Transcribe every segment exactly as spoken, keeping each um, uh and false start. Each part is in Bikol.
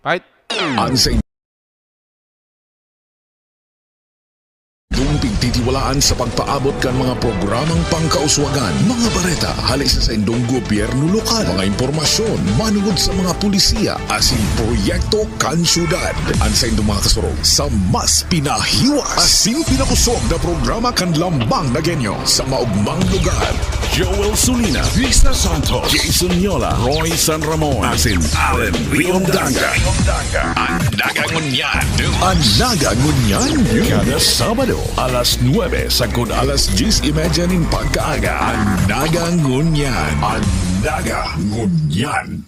Ay, An sa indong pigtitiwalaan sa pagpaabot kan mga programang pangkauswagan, mga bareta hali sa saindong gobyerno lokal, mga impormasyon manungod sa mga pulisiya asin proyekto kan syudad. An saindong mga kasurog sa mas pinahiwas asin pinakosog na programa kan Lambang na Genyo sa maugmang lugar. Joel Sulina, Risa Santos, Jason Yola, Roy San Ramon, asin Allen Riondanga. An Naga Ngunyan. An Naga Ngunyan. Kada Sabado, alas nuebe sagkod alas dyes y media nin pagkaaga. An Naga Ngunyan. An Naga Ngunyan.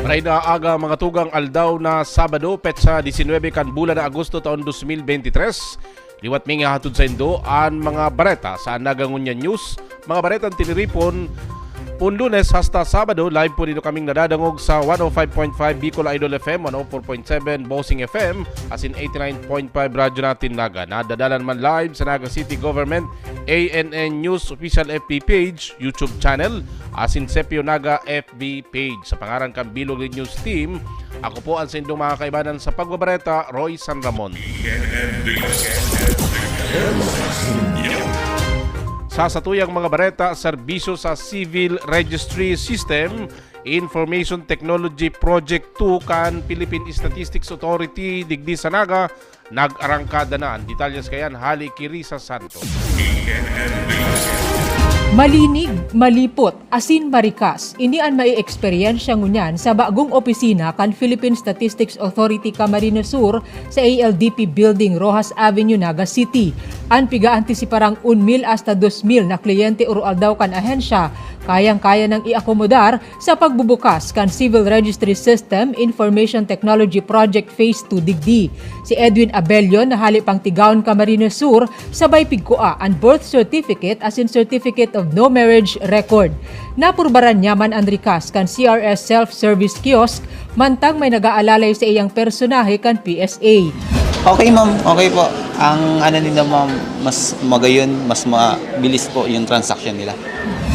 Maray na aga, mga tugang, aldaw na Sabado, petsa disinwebe kan bulan na Agosto, taon dos mil bente tres. Liwat mi nga hatod saindo an mga bareta sa Naga Ngunyan News. Mga baretang tiniripon, pon Lunes hasta Sabado, live po nindo kaming nadadangog sa one oh five point five Bicol Idol F M, one oh four point seven Bossing F M, asin eighty-nine point five Radyo Natin Naga. Nadadalan man live sa Naga City Government, A N N News Official F B page, YouTube channel, asin Sepio Naga F B page. Sa pangaran kan Bilog Lead News Team, ako po ang saindong mga kaibanan sa pagbabareta, Roy San Ramon. Sa satuyang mga bareta, serbisyo sa Civil Registry System, Information Technology Project two kan Philippine Statistics Authority digdi sa Naga, nag-arangkada na. An detalyes kaiyan hali ki Risa Santos. Malinig, malipot, asin marikas, ini an maieksperyensya ngunyan sa bagong opisina kan Philippine Statistics Authority Camarines Sur sa A L D P Building, Roxas Avenue, Naga City. An piga-antisiparang un mil hasta dos mil na kliyente oro-aldaw kan ahensya, kayang-kaya nang iakomodar sa pagbubukas kan Civil Registry System Information Technology Project Phase two digdi. Si Edwin Abello na hali pang Tigaon, Camarines Sur, sabay pigkua an birth certificate asin certificate of no marriage record. Napurbaran niya man an rikas kan C R S self-service kiosk, mantang may nag-aalalay sa iyang personahe kan P S A. Okay, ma'am. Okay po. Ang ano nila, ma'am, mas magayon, mas mabilis po yung transaction nila.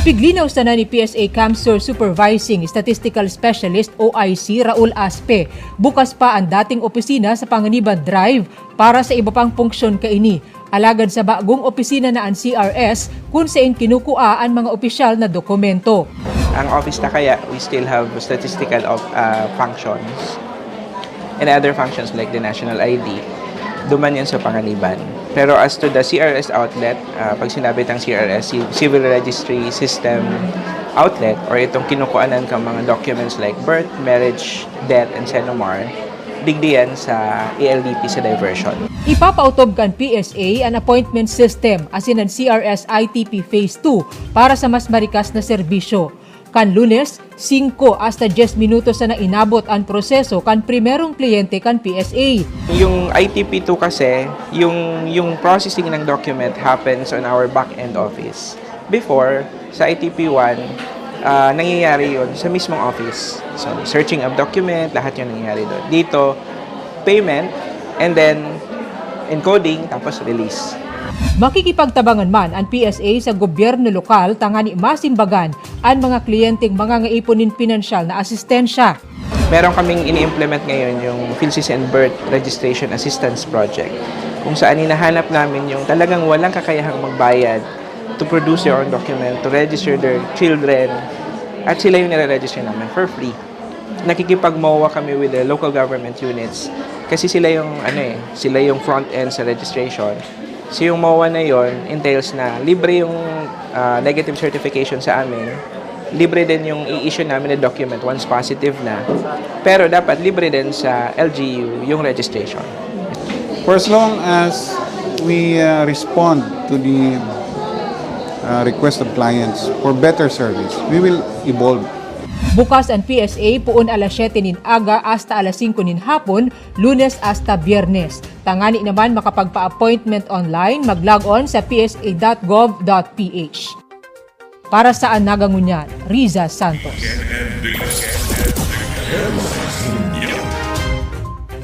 Piglinaw sana ni P S A CamSur Supervising Statistical Specialist o I C Raul Aspe, bukas pa an dating opisina sa Panganiban Drive para sa iba pang punksyon kaini. Alagad sa bagong opisina na an C R S, kun saen kinukua an mga opisyal na dokumento. Ang office na kaya, we still have statistical of, ah, functions and other functions like the national I D. Duman yan sa Panganiban. Pero as to the C R S outlet, ah, pag sinabi tang C R S, ci-, Civil Registry System outlet, or itong kinukuanan ka mga documents like birth, marriage, death, and CENOMAR, digdi yan sa A L D P sa Diversion. Ipapautob kan P S A an appointment system asin an C R S I T P Phase two para sa mas marikas na serbisyo. Kan Lunes, singko hasta dyes minutos sana inabot an proseso kan primerong kliyente kan P S A. Yung I T P two kasi, yung, yung processing ng document happens on our back-end office. Before, sa I T P one, ah, nangyayari yun sa mismong office. So, searching of document, lahat yun nangyayari doon. Dito, payment, and then encoding, tapos release. Makikipagtabangan man an P S A sa gobyerno lokal tangani masimbagan an mga kliyenteng mangangaipon nin pinansyal na asistensya. Meron kaming ini-implement ngayon, yung PhilSys and Birth Registration Assistance Project, kung saan hinahanap namin yung talagang walang kakayahang magbayad to produce their own document, to register their children, at sila yung nire-register namin for free. Nakikipag-MOA kami with the local government units kasi sila yung, ano eh, sila yung front end sa registration. So, yung MOA na yon entails na libre yung, ah, negative certification sa amin. Libre din yung i-issue namin na document once positive na. Pero dapat libre din sa L G U yung registration. For as long as we, uh, respond to the, uh, request of clients for better service, we will evolve. Bukas an P S A poon alas siyete nin aga hasta alas singko nin hapon, Lunes hasta Biyernes. Tangani naman makapagpa-appointment online, mag-log on sa P S A dot gov dot P H. Para sa An Naga Ngunyan, Riza Santos.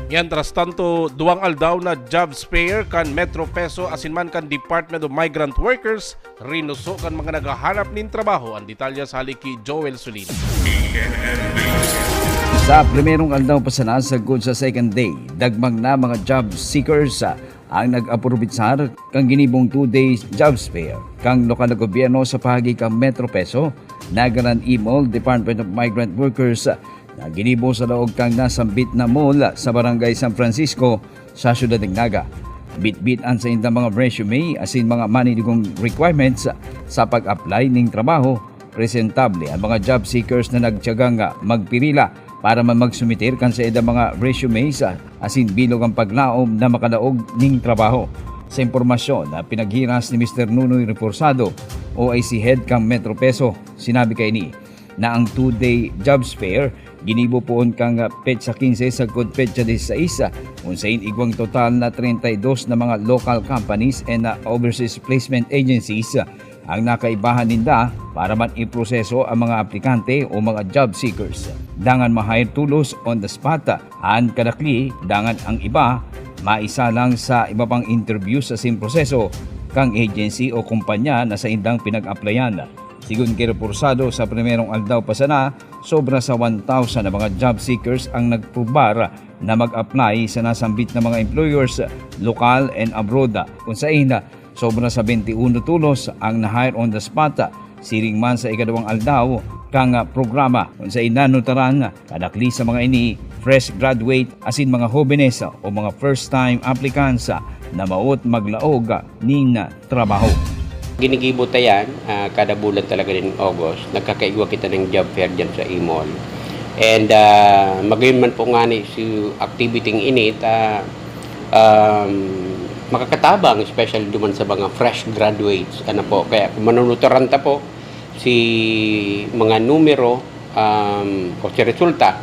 Mientras tanto, duwang aldaw na jobs fair kan Metro PESO asin man kan Department of Migrant Workers rinuso kan mga naghahanap nin trabaho. An detalye sa hali ki Joel Sulina. Sa primerong aldaw pa sana sagkod sa second day, dagmang na mga job seekers ang nag-aprobitsar kan ginibong two-day jobs fair kan lokal na gobyerno sa pahagi kan Metro Peso, Nagaland E-Mall, Department of Migrant Workers, na ginibo sa laog kan nasambit na mall sa Barangay San Francisco sa siyudad nin Naga. Bitbit an saindang mga resume asin mga maninigong requirements sa pag-apply nin trabaho. Presentable an mga job seekers na nagtiyagang magpirila para man magsumiter kan saindang mga resumes asin bilog an paglaom na makalaog nin trabaho. Sa impormasyon na pinaghiras ni Mister Nunoy Reforzado, O I C Head kan Metro Peso, sinabi kaini na ang two-day jobs fair ginibo poon kan petsa quince sagkod petsa dieciséis, kun sain igwang total na treinta y dos na mga local companies and, ah, overseas placement agencies ang nakaibahan ninda para man iproseso ang mga aplikante o mga job seekers. Dangan ma-hire tolos on the spot an kadakli, dangan ang iba maisalang sa iba pang interview sa same proseso kan agency o kumpanya na saindang pinag-applyan. Sigon ki Reforzado, sa primerong aldaw pa sana, sobra sa one thousand na mga job seekers ang nagpurbar na mag-apply sa nasambit na mga employers, lokal and abroad, kun sain sobra sa twenty-one tolos ang na-hire on the spot. Siring man sa ikadawang aldaw kan programa, kun sain nanutaran kadakli sa mga ini, fresh graduate asin mga hobenes o mga first-time applicants na maot maglaog nin trabaho. Ginigibo ta yan, ah, kada bulan talaga nin August, nagkakaigwa kita nin job fair dyan sa E-Mall. And, ah, magayon man po ngani si activity ini, ta, um, makakatabang, especially duman sa mga fresh graduates, ano po. Kaya kung manunutaran ta po, si mga numero, um, o si resulta,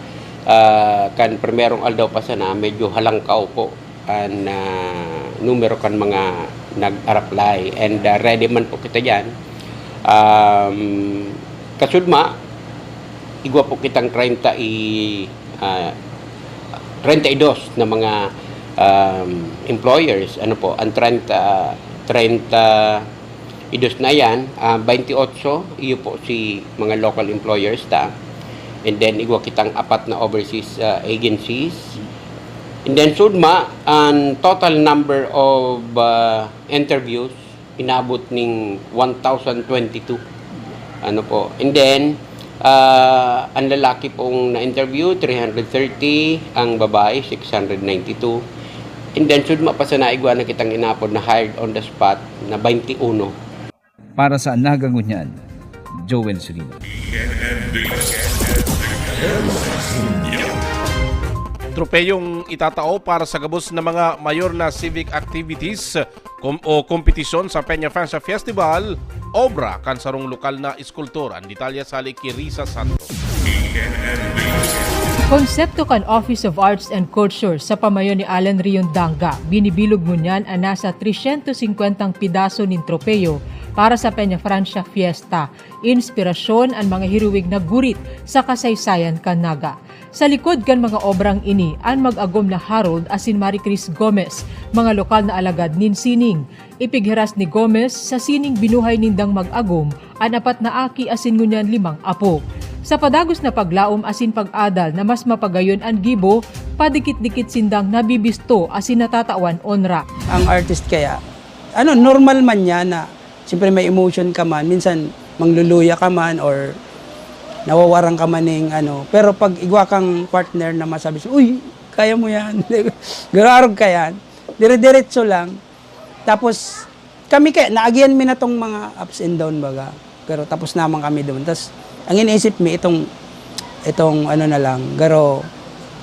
ah, kan primerong aldaw pa sana, medyo halangkaw po an, ah, numero kan mga nag-apply. And, ah, ready man po kita diyan. Um, kasudma, igwa po kitang treinta y, ah, treinta y dos na mga, um, employers. Ano po, ang treinta, treinta y dos na yan, ah, twenty-eight, iyo po si mga local employers ta. And then, igwa kitang apat na overseas, ah, agencies. And then, sudma, ang total number of, ah, interviews, inabot ning one thousand twenty-two. Ano po? And then, ah, ang lalaki pong na-interview, three hundred thirty, ang babae, six hundred ninety-two. And then, sudma pa sa naigwa na kitang inapod na hired on the spot na twenty-one. Para sa Naga Ngunyan, Joel Solino. Tropeyong itatao para sa gabos na mga mayor na civic activities kom-, o kompetisyon sa Peña Francia Festival, obra kan sarong lokal na eskultor. An detalye sali ki Risa Santos. Konsepto kan Office of Arts and Culture sa pamayo ni Alan Riondanga, binibilog ngunyan an nasa tresyentos singkwentang pidaso nin tropeyo para sa Peña Francia Fiesta. Inspirasyon an mga hiruwig na gurit sa kasaysayan kan Naga. Sa likod kan mga obrang ini, an mag-agom na Harold asin Maricris Gomez, mga lokal na alagad nin sining. Ipighiras ni Gomez sa sining binuhay nindang mag-agom an apat na aki asin ngunyan limang apo. Sa padagos na paglaom asin pag-adal na mas mapagayon an gibo, padikit-dikit sindang nabibisto asin natatawan onra. Ang artist kaya, ano, normal man yan na siyempre may emotion ka man, minsan mangluluya ka man or nawawaran ka man ning ano, pero pag igwa kang partner na masabi sa, "Uy, kaya mo yan." Gararog ka yan. Dire-diretso lang. Tapos, kami kaya, naagihan mi na tong mga ups and down, baga. Pero tapos naman kami doon. Tas, ang iniisip mi, itong, itong ano na lang, garo,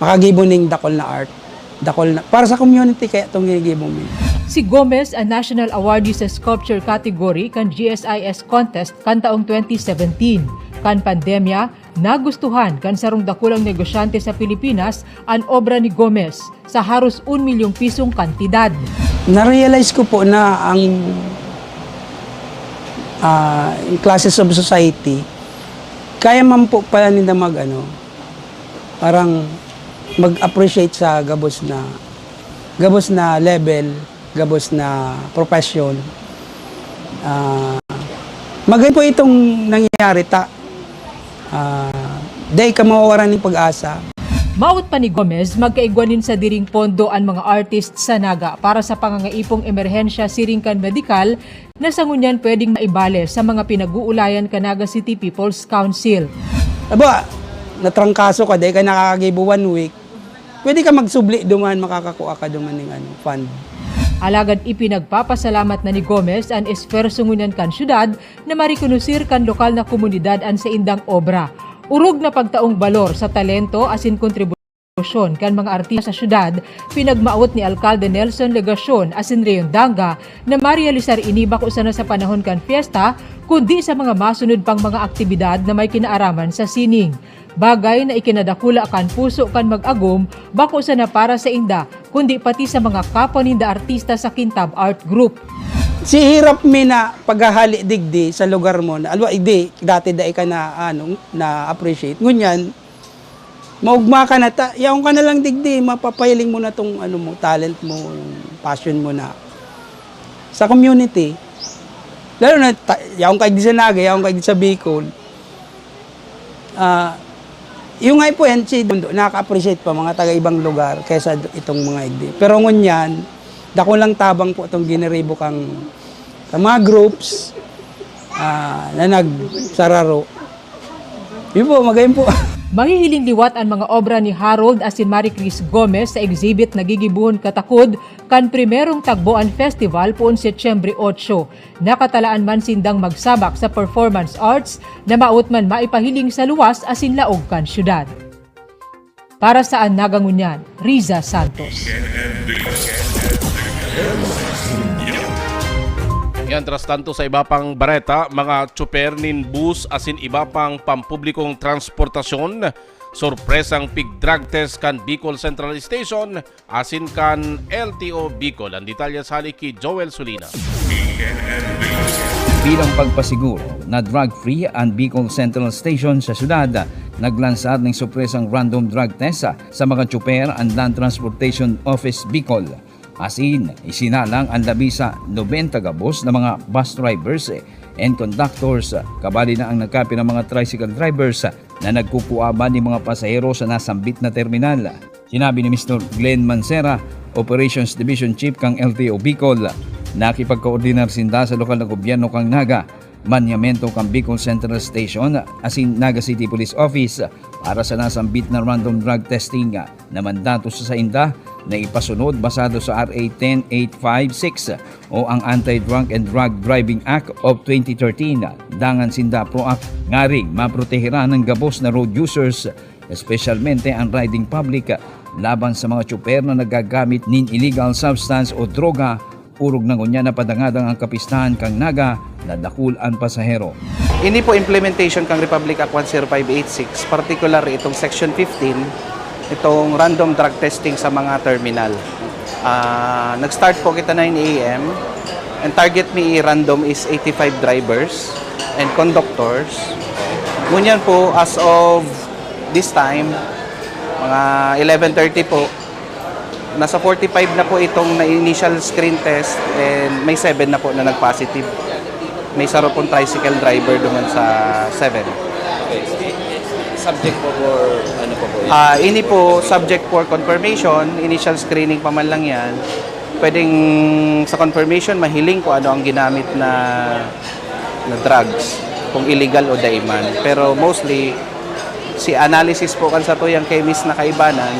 makagibo ning dakol na art. Dakol na, para sa community, kaya itong ginigibo mi. Si Gomez ang national awardee sa sculpture category kan G S I S contest kan taong twenty seventeen. Kan pandemya, nagustuhan kan sarong dakulang negosyante sa Pilipinas an obra ni Gomez sa haros un milyong pisong kantidad. Na-realize ko po na ang, ah, yung classes of society, kaya man po pala nila mag, ano, parang mag-appreciate sa gabos na, gabos na level, gabos na profession. Ah, magayon po itong nangyayari ta. Ah, Dai ka mawawaran nin pag-asa. Maot pa ni Gomez, magkaigwa nin sadiring pondo an mga artists sa Naga para sa pangangaipong emerhensya siring kan medikal na sa ngunyan pwedeng maibale sa mga pinag-uulayan kan Naga City People's Council. Aba, natrangkaso ka, dai ka nakakagibo one week, pwede ka magsubli duman, makakakua ka duman ning ano, fund. Alagad ipinagpapasalamat na ni Gomez an esfuerso ngunyan kan syudad na marekonosir kan lokal na komunidad an saindang obra. Orog na pagtaong balor sa talento asin kontribusyon kan mga artista sa syudad, pinagmaot ni Alkalde Nelson Legacion asin Rayon Danga na marealisar ini bako sana sa panahon kan fiesta, kundi sa mga masunod pang mga aktibidad na may kinaaraman sa sining. Bagay na ikinadakula kan puso kan mag-agom, bako sana para sainda, kundi pati sa mga kapwa ninda artista sa Kintab Art Group. Si hirap mi na paghahali digdi sa lugar mo na, alwa, di, dati dai ka na, ano, na-appreciate. Ngunyan, maugma ka na, ta, yaon ka na lang digdi, mapapahiling mo na tong, ano mo, talent mo, yung passion mo na sa community. Lalo na, ta, yaon ka digdi sa Naga, yaon ka digdi sa Bicol. Ah, yung nga po yan, si Dondo, nakaka-appreciate pa mga taga ibang lugar kaysa itong mga igdi. Pero ngunyan, dakulang tabang po itong giniribo kang, kang mga groups, ah, na nagsararo. Yun po, magayon po. Mahihiling liwat an mga obra ni Harold asin Marie Chris Gomez sa exhibit na gigibohon katakod kan primerong tagbo an festival poon Setyembre otso. Nakatalaan man sindang magsabak sa performance arts na maot man maipahiling sa luwas asin laog kan syudad. Para sa An Naga Ngunyan, Riza Santos. Mientras tanto, sa iba pang bareta, mga tsoper nin bus asin iba pang pampublikong transportasyon, sorpresang pig-drug test kan Bicol Central Station asin kan L T O Bicol. Ang detalye sa hali ki Joel Sulina. Bilang pagpasiguro na drug-free an Bicol Central Station sa syudad, naglansar ning sorpresang random drug test sa mga tsoper an Land Transportation Office Bicol. Asin, isinalang an labi sa nobenta gabos na mga bus drivers and conductors, kabali na ang nagkape ng mga tricycle drivers na nagkukuaban nin mga pasahero sa nasambit na terminal. Sinabi ni Mister Glenn Mancera, Operations Division Chief kan L T O Bicol, nakipagkoordinar sinda sa lokal na gobyerno kan Naga, manyamento kan Bicol Central Station asin Naga City Police Office para sa nasambit na random drug testing na mandato sa sainda na ipasunod basado sa R A ten eight five six o ang Anti-Drunk and Drug Driving Act of twenty thirteen. Dangan sinda proak ngaring maproteheran ang gabos na road users, espesyalmente ang riding public, laban sa mga tsoper na naggagamit nin illegal substance o droga. Orog na ngunyan na padangadang ang kapistahan kan Naga na dakul an pasahero. Ini po implementation kan Republic Act one zero five eight six, particular itong Section fifteen, itong random drug testing sa mga terminal. Ah, nag-start po kita nine A M, and target mi i-random is eighty-five drivers and conductors. Ngunyan po, as of this time, mga eleven thirty po, nasa forty-five na po itong na initial screen test and may seven na po na nag-positive. May saro pong tricycle driver duman sa seven. Subject po for ano po po? Ah, ini po subject for confirmation, initial screening pa man lang yan. Pwedeng sa confirmation, mahiling kung ano ang ginamit na, na drugs, kung illegal o dai man. Pero mostly, si analysis po kan satuyang chemist na kaibanan,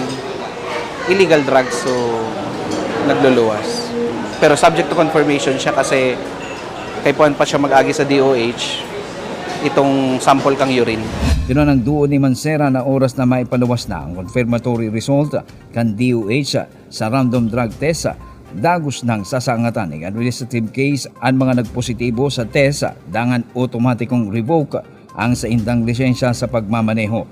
illegal drugs, so nagluluwas. Pero subject to confirmation siya kasi kaipuhan pa siya mag-agi sa D O H itong sample kang urine. Tinanang duon ni Mancera na oras na maipaluwas na ang confirmatory result kan D O H sa random drug test, dagos nang sasangatan ning administrative case an mga nagpositibo sa test, dangan otomatikong revoke ang saindang lisensya sa pagmamaneho.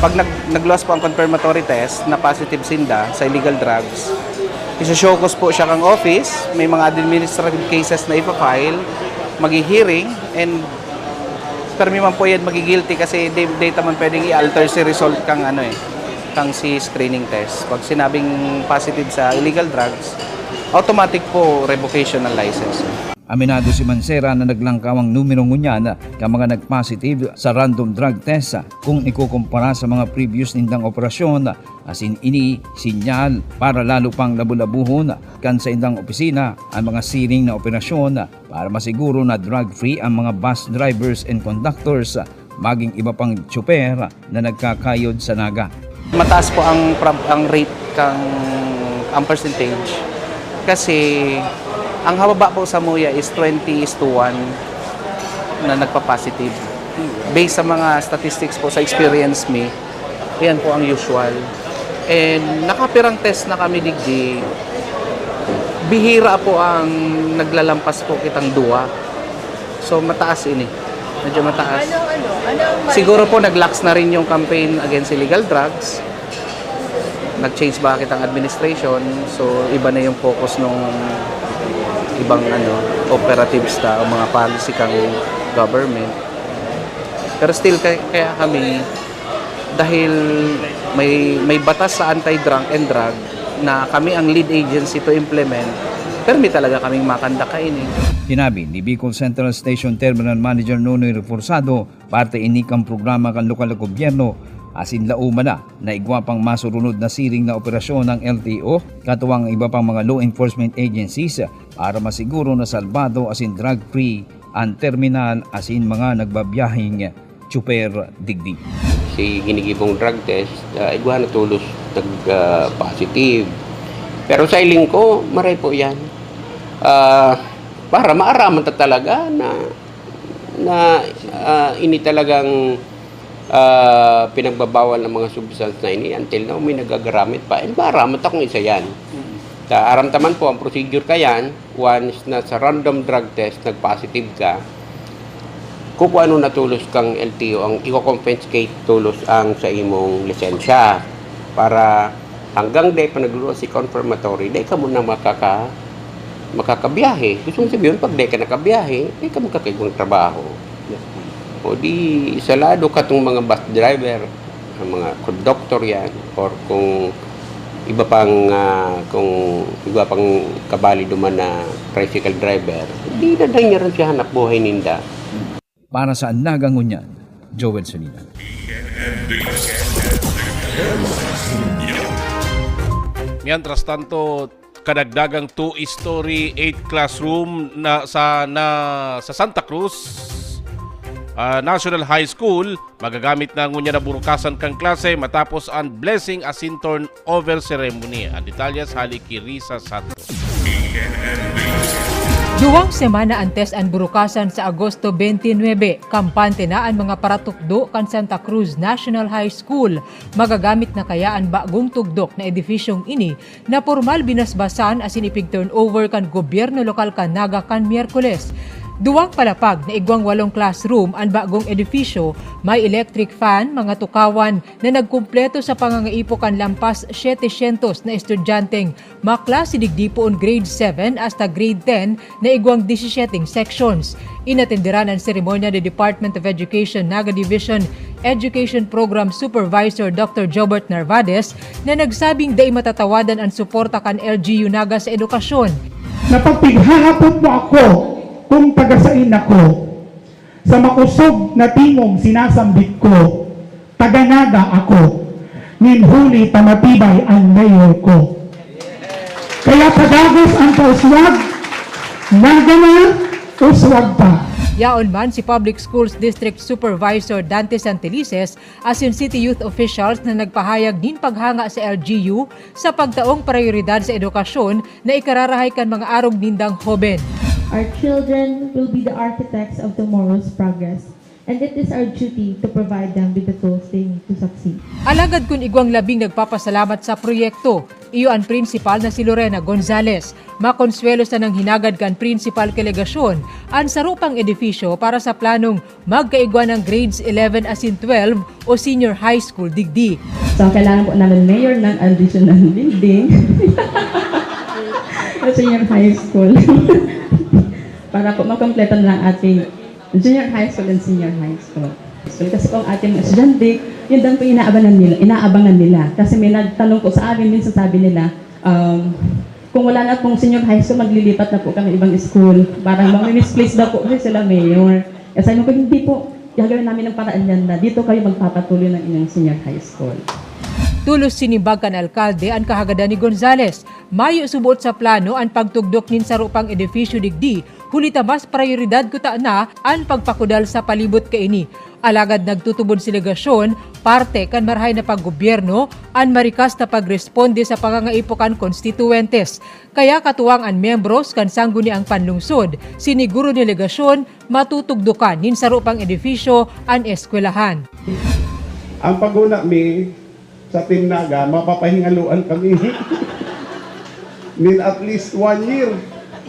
Pag nag nagluwas po ang confirmatory test na positive sinda sa illegal drugs, iso-show cause po siya kang office, may mga administrative cases na ipa-file, maghi-hearing, and permi man po yan magi-guilty kasi di, di ta man pwedeng i-alter si result kang ano eh, kang si screening test. Pag sinabing positive sa illegal drugs, automatic po revocation ng license. Aminado si Mancera na naglangkaw ang numero ngunyan kan mga nag-positive sa random drug test kung ikukumpara sa mga previous nindang operasyon, asin ini sinyal para lalo pang labu-labuhon kan saindang opisina ang mga siring na operasyon para masiguro na drug-free ang mga bus drivers and conductors, maging iba pang tsuper na nagkakayod sa Naga. Mataas po ang prob-, ang rate kang, ang percentage. Kasi ang hababa po sa muya is twenty is to one na nagpa-positive. Based sa mga statistics po, sa experience mi, yan po ang usual. And nakapirang test na kami digdi, bihira po ang naglalampas po kitang duwa. So, mataas ini. Medyo mataas. Ano, ano, ano ang Siguro po, nag-lax na rin yung campaign against illegal drugs. Nag-change ba kitang administration? So, iba na yung focus nung ibang, ano, operatives ta o mga policy kang government. Pero still, kay-, kaya kami, dahil may, may batas sa anti-drunk and drug na kami ang lead agency to implement, permi talaga kaming makanda kaini. Sinabi ni Bicol Central Station Terminal Manager Nonoy Reforzado, parte ini kan programa kan lokal na gobyerno, asin laoman na na igwa pang masurunod na siring na operasyon ng L T O, katuwang ang iba pang mga law enforcement agencies, para masiguro na salbado asin drug-free ang terminal asin mga nagbabiyaheng tsuper digdi. Si ginigibong drug test, ah, igwa na tolos nag, ah, positive. Pero sa hiling ko, maray po yan. Ah, para maaraman ta talaga na, na, ah, ini talagang, ah, pinagbabawal ng mga substance na ini. Until now, may nagagaramit pa. And maaraman ta kung isa yan. Mm. Ta-, aramtaman po ang procedure kayan, once na sa random drug test nag-positive ka, kukuanon na tolos kang L T O, ang iko-confiscate tolos ang sa imong lisensya. Para hanggang dai pa nagluwas si confirmatory, dai ka muna makaka-, makakabiyahe. Gusto mong sabihin, pag dai ka nakabiyahe, dai ka makakaigwang trabaho. O di, sa lado katong mga bus driver, ang mga conductor yan, or kung iba pang, ah, kung iba pang kabali duman na tricycle driver, di na danyaran siya hanap buhay ninda. Para sa Naga Ngunyan, Joel Solina. Mientras tanto, kadagdagang two-story, eight classroom na sa, na sa Santa Cruz, ah, National High School, magagamit na ngunyan na burukasan kan klase matapos an blessing asin turnover ceremony. An detalyes hali ki Risa Santos. Duwang semana antes an burukasan sa Agosto twenty-nine, kampante na an mga paratukdo kan Santa Cruz National High School. Magagamit na kaya an bagong tugdok na edipisyong ini na pormal binasbasan asin ipig-turnover kan gobyerno lokal kan Naga kan Miyerkules? Duwang palapag na igwang walong classroom an bagong edifisyo, may electric fan, mga tukawan na nagkumpleto sa pangangaipo kan lampas setecientos na estudyanteng maklase digdi poon grade seven hasta grade ten na igwang disisyeteng sections. Inatenderan an seremonya ni Department of Education Naga Division Education Program Supervisor Doctor Jobert Narvades na nagsabing dai matatawadan an suporta kan L G U Naga sa edukasyon. Na pag pighahapot mo ako kung taga sain ako, sa makosog na tingog sinasambit ko, taga Naga ako, nin huli ta matibay an mayor ko. Kaya padagos ang pauswag, Naga na, uswag pa. Yaon man si Public Schools District Supervisor Dante Santelices asin city youth officials na nagpahayag nin paghanga sa L G U sa pagtaong prayoridad sa edukasyon na ikararahay kan mga arog nindang hoben. Our children will be the architects of tomorrow's progress, and it is our duty to provide them with the tools they need to succeed. Alagad kun igwang labing nagpapasalamat sa proyekto, iyo an prinsipal na si Lorena Gonzalez. Makonswelo sanang hinagad kan prinsipal kelegasyon an saro pang edifisyo para sa planong magkaigwa ng grades eleven asin twelve o senior high school digdi. So, ang kailangan po namin, Mayor, ng additional building sa senior high school. Para po makompleto na ang ating junior high school and senior high school. So, kasi po ang ating mga estudyante, yun din po inaabangan nila, inaabangan nila. Kasi may nagtanong po sa amin, minsan sabi nila, um, Kung wala na pong senior high school, maglilipat na po kami ibang school. Parang mami-misplace na po kasi sila, Mayor. Kaya sabi ko, "Hindi po, gagawin namin ng paraan yan na dito kayo magpapatuloy ng inyong senior high school." Tolos sinimbag kan alkalde an kahagadan ni Gonzales. Mayo suboot sa plano an pagtugdok nin saro pang edifisyo digdi, huli ta mas prayoridad kuta na an pagpakudal sa palibot kaini. Alagad nagtutubod si Legacion, parte kan marahay na paggobyerno, an marikas na pagresponde sa pangangaipo kan konstituyentes. Kaya katuwang an miyembros kan Sangguniang Panlungsod, siniguro ni Legacion, matutugdokan nin saro pang edifisyo an eskwelahan. Ang paguna mi sa Team Naga, mapapahingaloan kami nin at least one year.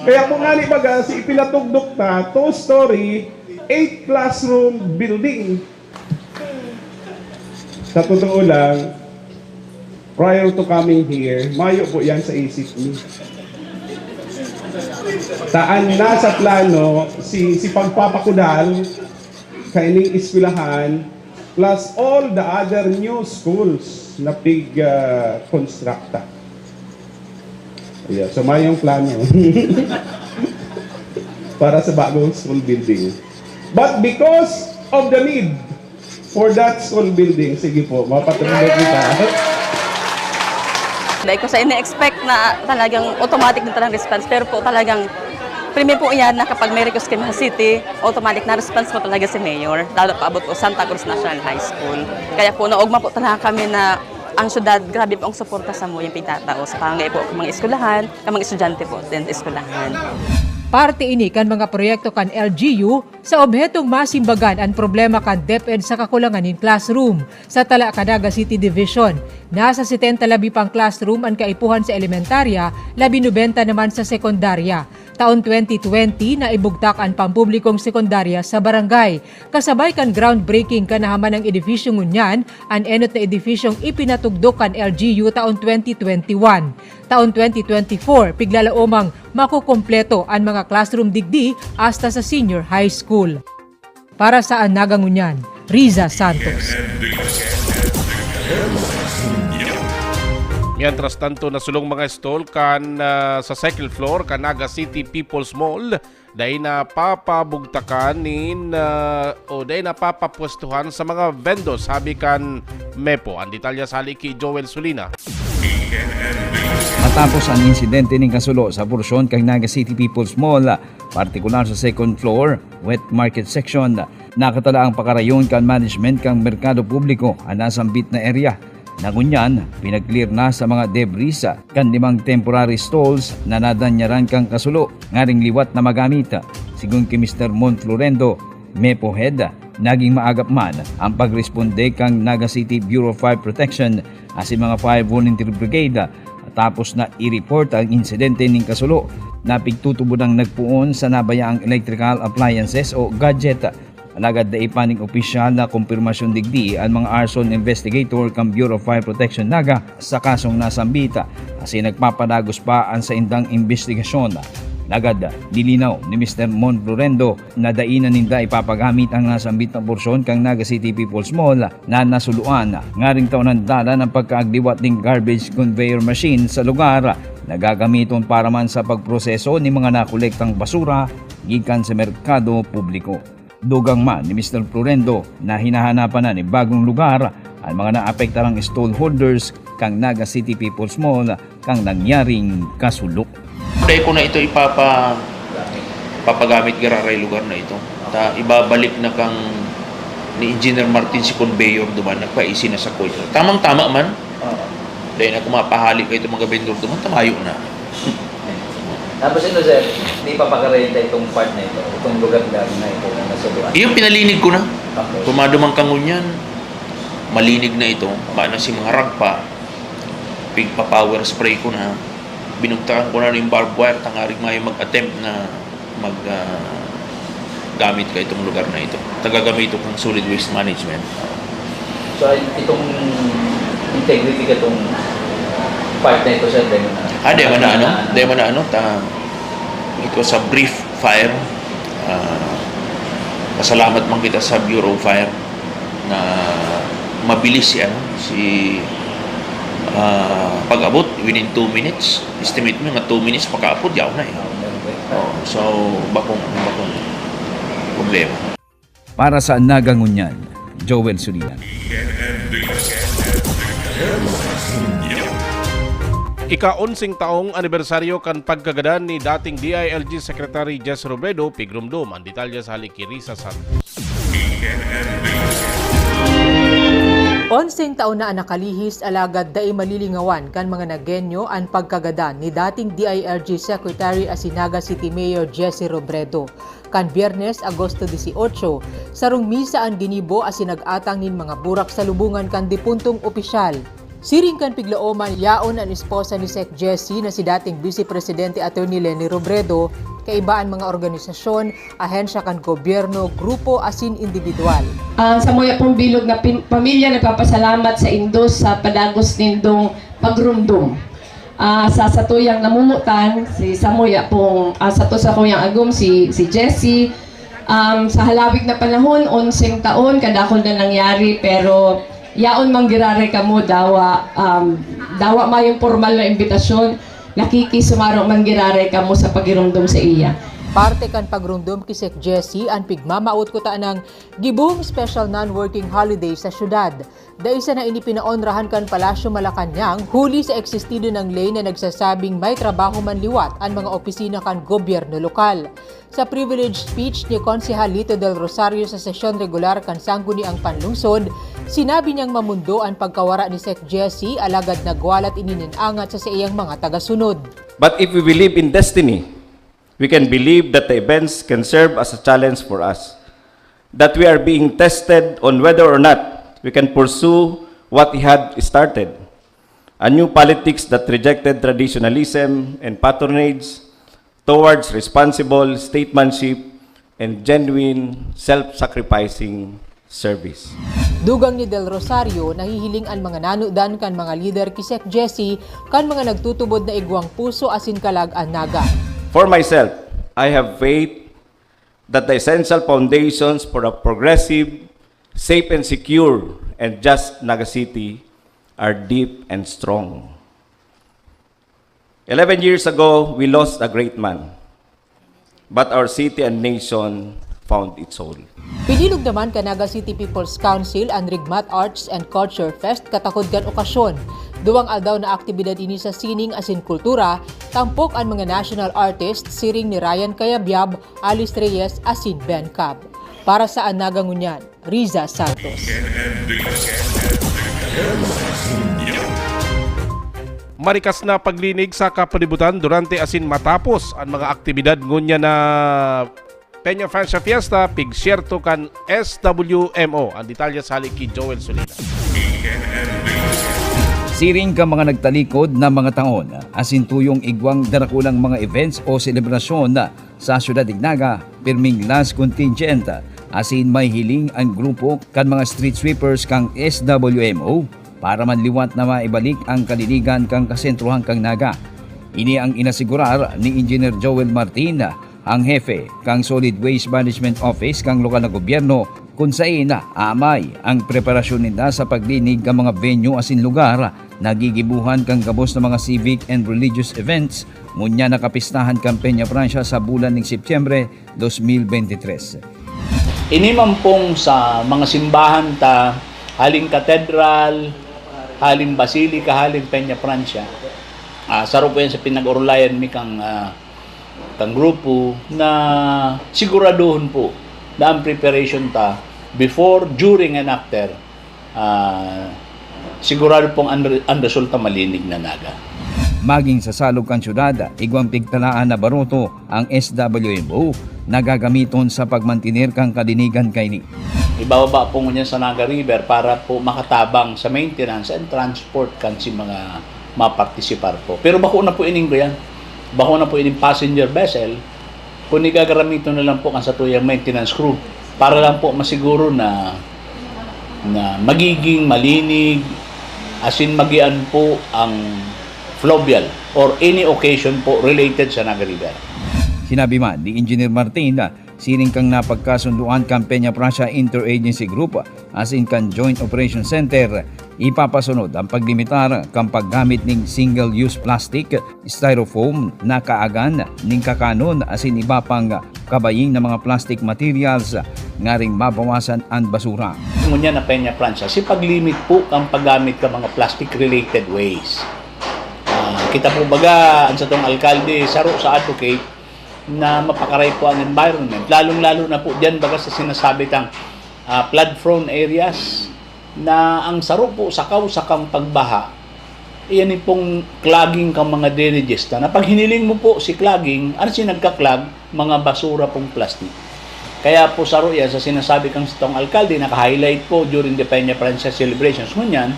Kaya kung ngani baga, si ipinatugdok ta, two-story, eight classroom building. Sa totoo lang, prior to coming here, mayo po yan sa isip niya. Taan na sa plano si, si pagpapakudal kaining eskwelahan, plus all the other new schools na pig, ah, constructa. Yeah, so mayong plano para sa bagong school building. But because of the need for that school building, sige po, mapatulog kita. Dahil ko sa ini-expect na talagang automatic na talagang response, pero po talagang primi po yan na kapag may request kami sa city, automatic na response po talaga si Mayor, lalo pa abot po Santa Cruz National High School. Kaya po naugma po talaga kami na ang syudad, grabe po ang suporta sa mo yung pagtatao sa pangangaipo ng mga eskwelahan, ng mga estudyante po din sa eskwelahan. Parte ini kan mga proyekto kan L G U sa obhetong masimbagan an problema kan DepEd sa kakulangan nin classroom. Sa tala kan Naga City Division, nasa setenta labi pang classroom an kaipuhan sa elementarya, labi nobenta naman sa sekundarya. Taon twenty twenty, naibugtak an pampublikong sekundarya sa barangay. Kasabay kan groundbreaking kan nahamanang edipisyo ngunyan, an enot na edipisyong ipinatugdok kan L G U taon twenty twenty-one. Taon twenty twenty-four, piglalaomang makukumpleto an mga classroom digdi hasta sa senior high school. Para sa An Naga Ngunyan, Riza Santos. Mientras tanto, nasulong mga stall kan ah, sa second floor kan Naga City People's Mall, dai na papabugtakan nin ah, o dai na papapwestuhan sa mga vendors, sabi kan Mepo. Ang detalye sa hali ki Joel Sulina. Matapos ang insidente nin kasulo sa porsyon kan Naga City People's Mall, partikular sa second floor, wet market section, nakatala ang pakarayon kan management kan merkado publiko an nasambit na area. Na ngunyan, pinag-clear na sa mga debris kan limang temporary stalls na nadanyaran kan kasulo ngaring liwat na magamit. Sigon ki Mister Mon Florendo, Mepo Head, naging maagap man ang pagresponde kan Naga City Bureau of Fire Protection asin mga Fire Volunteer Brigade. Tapos na i-report ang insidente nin kasulo na pigtutubod ang nagpoon sa nabayaang electrical appliances o gadget. Alagad dai pa nin opisyal na kumpirmasyon digdi an mga arson investigator kan Bureau of Fire Protection Naga sa kasong nasambit, asin nagpapadagos pa an saindang imbestigasyon. Alagad nilinaw ni Mister Mon Florendo na dai na ninda ipapagamit ang nasambit na porsyon kan Naga City People's Mall na nasuluan, ngaring ta unang dalan ang pagkaagdiwat nin garbage conveyor machine sa lugar na gagamiton para man sa pagproseso nin mga nakolektang basura gikan sa merkado publiko. Dugang man ni Mister Florendo na hinahanapan na nin bagong lugar an mga naapektarang stallholders kan Naga City People's Mall kan nangyaring kasulo. Dai ko na ito ipapa papagamit giraray lugar na ito. Ta ibabalik na kang ni Engineer Martin si conveyor duman, nagpaisi na sa kuya. Tamang-tama man. Dai na kumapahali pa itong mga vendor duman, tamayo na. Tapos ito, sir, di pa pakarenta itong part na ito, itong lugar-lugar na ito na nasuluan. Iyo, pinalinig ko na. Okay. Kung maduman ka ngunyan, malinig na ito. Ba na si mga ragpa, pigpa-power spray ko na. Binugtaan ko na yung barbed wire, tangarig mayo mag-attempt na mag ah, gamit ka itong lugar na ito. Tagagamito kang solid waste management. So, ay- itong integrity ka itong part na ito, sir, dahil na... Ah, di man na ano, di man na ano, ta, it was a brief fire. Ah, pasalamat man kita sa Bureau of Fire na mabilis si ano, si Ah, pag-abot, within two minutes, estimate mo nga two minutes, pakaapod, yaw na eh. Oh, so, bakong, bakong problema. Para sa Naga Ngunyan, Joel Sulinan. Ika-onseng taong anibersaryo kan pagkagadan ni dating D I L G Secretary Jess Robredo, pigrumdom. Ang detalye sa hali ki Risa Santos. Onseng taon na an nakalihis, alagad dai malilingawan kan mga Nagueño an pagkagadan ni dating D I L G Secretary asin Naga City Mayor Jesse Robredo. Kan Biyernes, Agosto dieciocho, sarong misa an ginibo asin nag-atang nin mga burak sa lubongan kan dipuntong opisyal. Siring kan piglaoman, yaon an esposa ni Sec Jesse na si dating Vice Presidente Attorney Leni Robredo, kaiba an mga organisasyon, ahensya kan gobyerno, grupo asin indibidwal. Ang samuya pong bilog na pin- pamilya nagpapasalamat sa indos sa padagos nindong pagrumdom. Ah, sa satuyang namumotan, si samuya pong ah, sato sa kuyang agom si si Jesse. Um, sa halawig na panahon, onseng taon, kadakul na nangyari, pero yaon man giraray kamo, dawa, um, dawa mayong pormal na imbitasyon, nakikisumaro man giraray kamo sa pagirumdom sa iya. Parte kan pagrumdom ki Sec Jesse an pigmamawot kutanang gibong special non-working holiday sa syudad. Dai sana ini pinaonrahan kan Palasyo Malacañang huli sa existido nang ley na nagsasabing may trabaho man liwat an mga opisina kan gobyerno lokal. Sa privilege speech ni Konsehal Lito Del Rosario sa sesyon regular kan Sangguniang Panlungsod, sinabi niyang mamundo an pagkawara ni Sec Jesse, alagad nagwalat ini nin angat sa saiyang mga tagasunod. But if we believe in destiny, we can believe that the events can serve as a challenge for us, that we are being tested on whether or not we can pursue what he had started. A new politics that rejected traditionalism and patronage towards responsible statesmanship and genuine self-sacrificing service. Dugang ni Del Rosario, nahihiling an mga nanudan kan mga lider ki Sec Jesse kan mga nagtutubod na igwang puso asin kalag an Naga. For myself, I have faith that the essential foundations for a progressive, safe and secure, and just Naga City are deep and strong. Eleven years ago, we lost a great man, but our city and nation found its whole. Pinilog naman kan Naga City People's Council an Rigmat Arts and Culture Fest katakod kan okasyon. Duwang aldaw na aktibidad ini sa sining asin kultura, tampok an mga national artists siring ni Ryan Cayabyab, Alice Reyes asin Ben Cab. Para sa An Naga Ngunyan, Riza Santos. Marikas na paglinig sa kapalibutan durante asin matapos an mga aktibidad ngunyan na Peña Francia Fiesta, pigsyerto kan S W M O. Ang detalye sa hali ki Joel Solina. Siring kan mga nagtalikod na mga taon, asin tuyong igwang darakulang mga events o selebrasyon sa Syudad nin Naga, pirming last contingent, asin may hiling an grupo kan mga street sweepers kan S W M O para man liwat na maibalik an kalinigan kan kasentrohan kan Naga. Ini ang inasigurar ni Engineer Joel Martin, ang hepe kan Solid Waste Management Office kan lokal na gobyerno, kun saen aamay ang preparasyon ninda sa paglinig kan mga venue asin lugar na gigibohan kan gabos na mga civic and religious events ngunyan na kapistahan kan Peña Francia sa bulan nin Setyembre dos mil bente tres. Ini man pong sa mga simbahan ta, haling katedral, haling basilika, haling Peña Francia, ah, saro po yan sa pinag-orolayan mi kang, ah, kang grupo na siguraduhon po na ang preparation ta before, during, and after, ah, sigurado pong ang, ang resulta malinig na Naga. Maging sa salog kan syudad, igwang pigtalaan na baroto ang S W M O na gagamiton sa pagmantiner kan kalinigan kaini. Ibababa po ngunyan sa Naga River para po makatabang sa maintenance and transport kan si mga mapartisipar po. Pero bako na po ining kuyan. Bako na po ining passenger vessel. Kung igagaramiton na lang po kan satuyang maintenance crew para lang po masiguro na na magiging malinig, asin magian po ang fluvial or any occasion po related sa Naga River. Sinabi man ni Engineer Martin, siring kan napagkasundoan kan Peña Francia Interagency Group asin kan Joint Operation Center, Ipapasunod ang paglimitar kan paggamit nin single-use plastic, styrofoam na kaagan nin kakanon asin iba pang kabaying na mga plastic materials ngaring mabawasan an basura. Ngunyan na Peña Francia, si paglimit po kan paggamit kan mga plastic-related waste. Ah, kita po baga, ang satong alkalde, saro sa advocate na mapakaray po ang environment. Lalong-lalo na po diyan baga sa sinasabi tang, ah, flood-prone areas, na ang saro po sa kausa kan pagbaha, iyan pong clogging kan mga drainages na, na pag hiniling mo po si clogging, ano si nagka-clog? Mga basura pong plastic. Kaya po saro yan sa sinasabi kan satong alkalde, naka-highlight po during the Peña Francia celebrations ngunyan,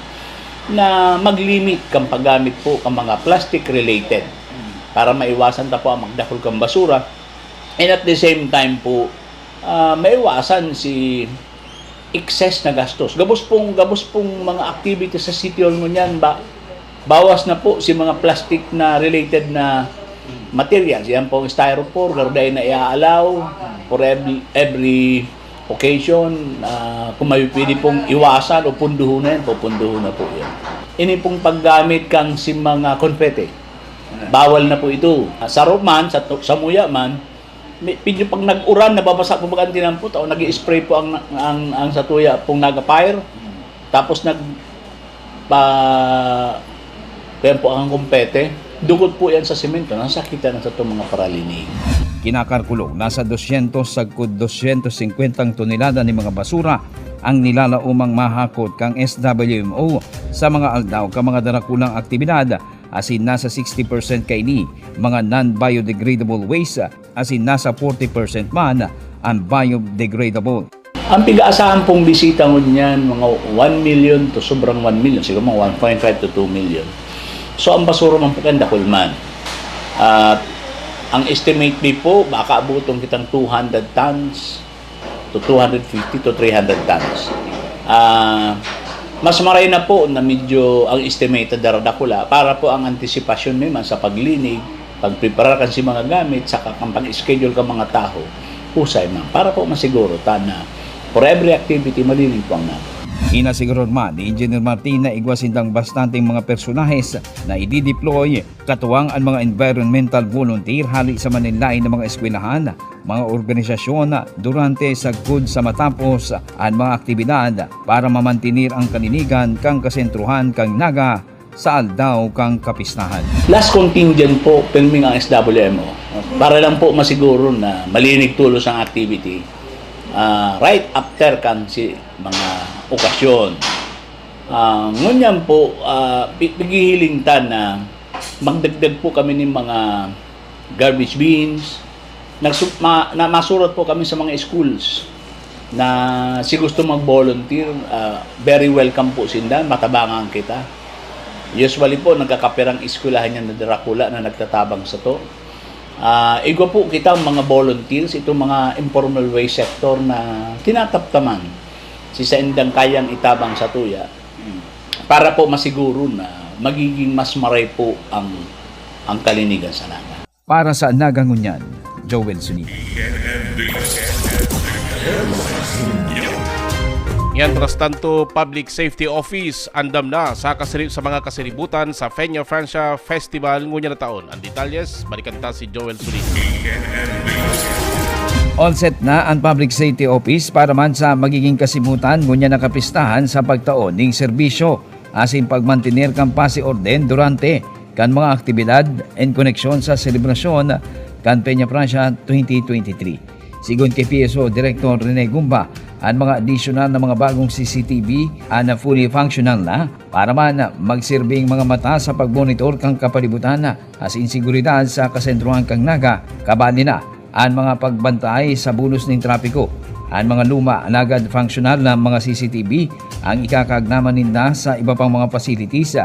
na mag-limit kan paggamit po kan mga plastic related para maiwasan ta po ang magdakul kan basura, and at the same time po, ah, maiwasan si excess na gastos. Gabos pong, gabos pong mga activities sa City Hall ngunyan, ba, bawas na po si mga plastic na related na materials. Yan pong styrofoam, garo dai na iaalaw for every, every occasion. Ah, kung may pwede pong iwasan o punduhon na yan, pupunduhon na po yan. Ini pong paggamit kan si mga konpete, bawal na po ito. Sa roman, sa, sa muya man, mi-, medyo pag nag-uran, nababasa po baga ang tinampot, o nag-i-spray po ang, ang, ang satuya pong Naga Fire. Tapos nag-, pa, kaya po ang kumpete, dugot po yan sa semento, nasakitan na sa itong mga paralinig. Kinakalkulo, nasa dosyentos sagkod dosyentos singkwentang tonelada nin mga basura ang nilalaomang mahakot kan S W M O sa mga aldaw kan mga darakulang aktibidad, asin nasa sixty percent kaini mga non-biodegradable waste, asin nasa forty percent man ang biodegradable. Ang pig-aasahan pong bisita ngunyan, mga one million to sobrang one million, siguro mga one point five to two million. So, ang basura man po kan dakul man. At ang estimate mi po, baka abuton kitang two hundred tons to two hundred fifty to three hundred tons. Ah, mas maray na po na medyo ang estimated daradakula para po ang antisipasyon mi man sa paglinig, pagpreparar kan si mga gamit, saka kan pag-schedule kan mga tawo, husay man, para po masiguro ta na for every activity, malinig po ang Naga. Inasiguro man ni Engineer Martin na igwa sindang bastanteng mga personahes na idideploy, katuwang an mga environmental volunteer hali sa maninlain na mga eskwelahan, mga organisasyon, durante, sagkod sa matapos an mga aktibidad para mamantener ang kalinigan kan kasentrohan kan Naga sa aldaw kan kapistahan. Last contingent po, pirming ang S W M O. Para lang po masiguro na malinig tolos ang activity, ah, right after kan si mga okasyon. Ah, ngunyan po, ah, pi-, pighihiling ta na magdagdag po kami nin mga garbage bins. Nagsu-, ma-, na, masurat po kami sa mga schools na si gusto mag-volunteer, ah, very welcome po sinda, matabangan kita. Usually po, nagkakapirang eskwelahan yan na darakula na nagtatabang sato. Ah, igwa po kita mga volunteers, itong mga informal waste sector na tinataptaman si saindang kayang itabang satuya para po masiguro na magiging mas maray po ang, ang kalinigan sa Naga. Para sa Naga Ngunyan, Joel Sunil. Mientras tanto, Public Safety Office andam na sa kasirib-, sa mga kasiributan sa Peña Francia Festival ngunyan na taon. Ang detalyes, balikan ta si Joel Sulit. All set na ang Public Safety Office para man sa magiging kasibutan ngunyan na kapistahan sa pagtao ning serbisyo asin pagmantener kan pasi orden durante kan mga aktibidad en koneksyon sa selebrasyon kan Peña Francia twenty twenty-three. Sigon ki P S O Director Rene Gumba, an mga adisyonal na mga bagong C C T V an fully functional na para man magsirbing mga mata sa pagmonitor kan kapalibutan asin seguridad sa kasentrohan kan Naga, kabali na an mga pagbantay sa bulos nin trapiko. An mga luma, alagad functional na mga C C T V ang ikakagnaman ninda sa iba pang mga facilities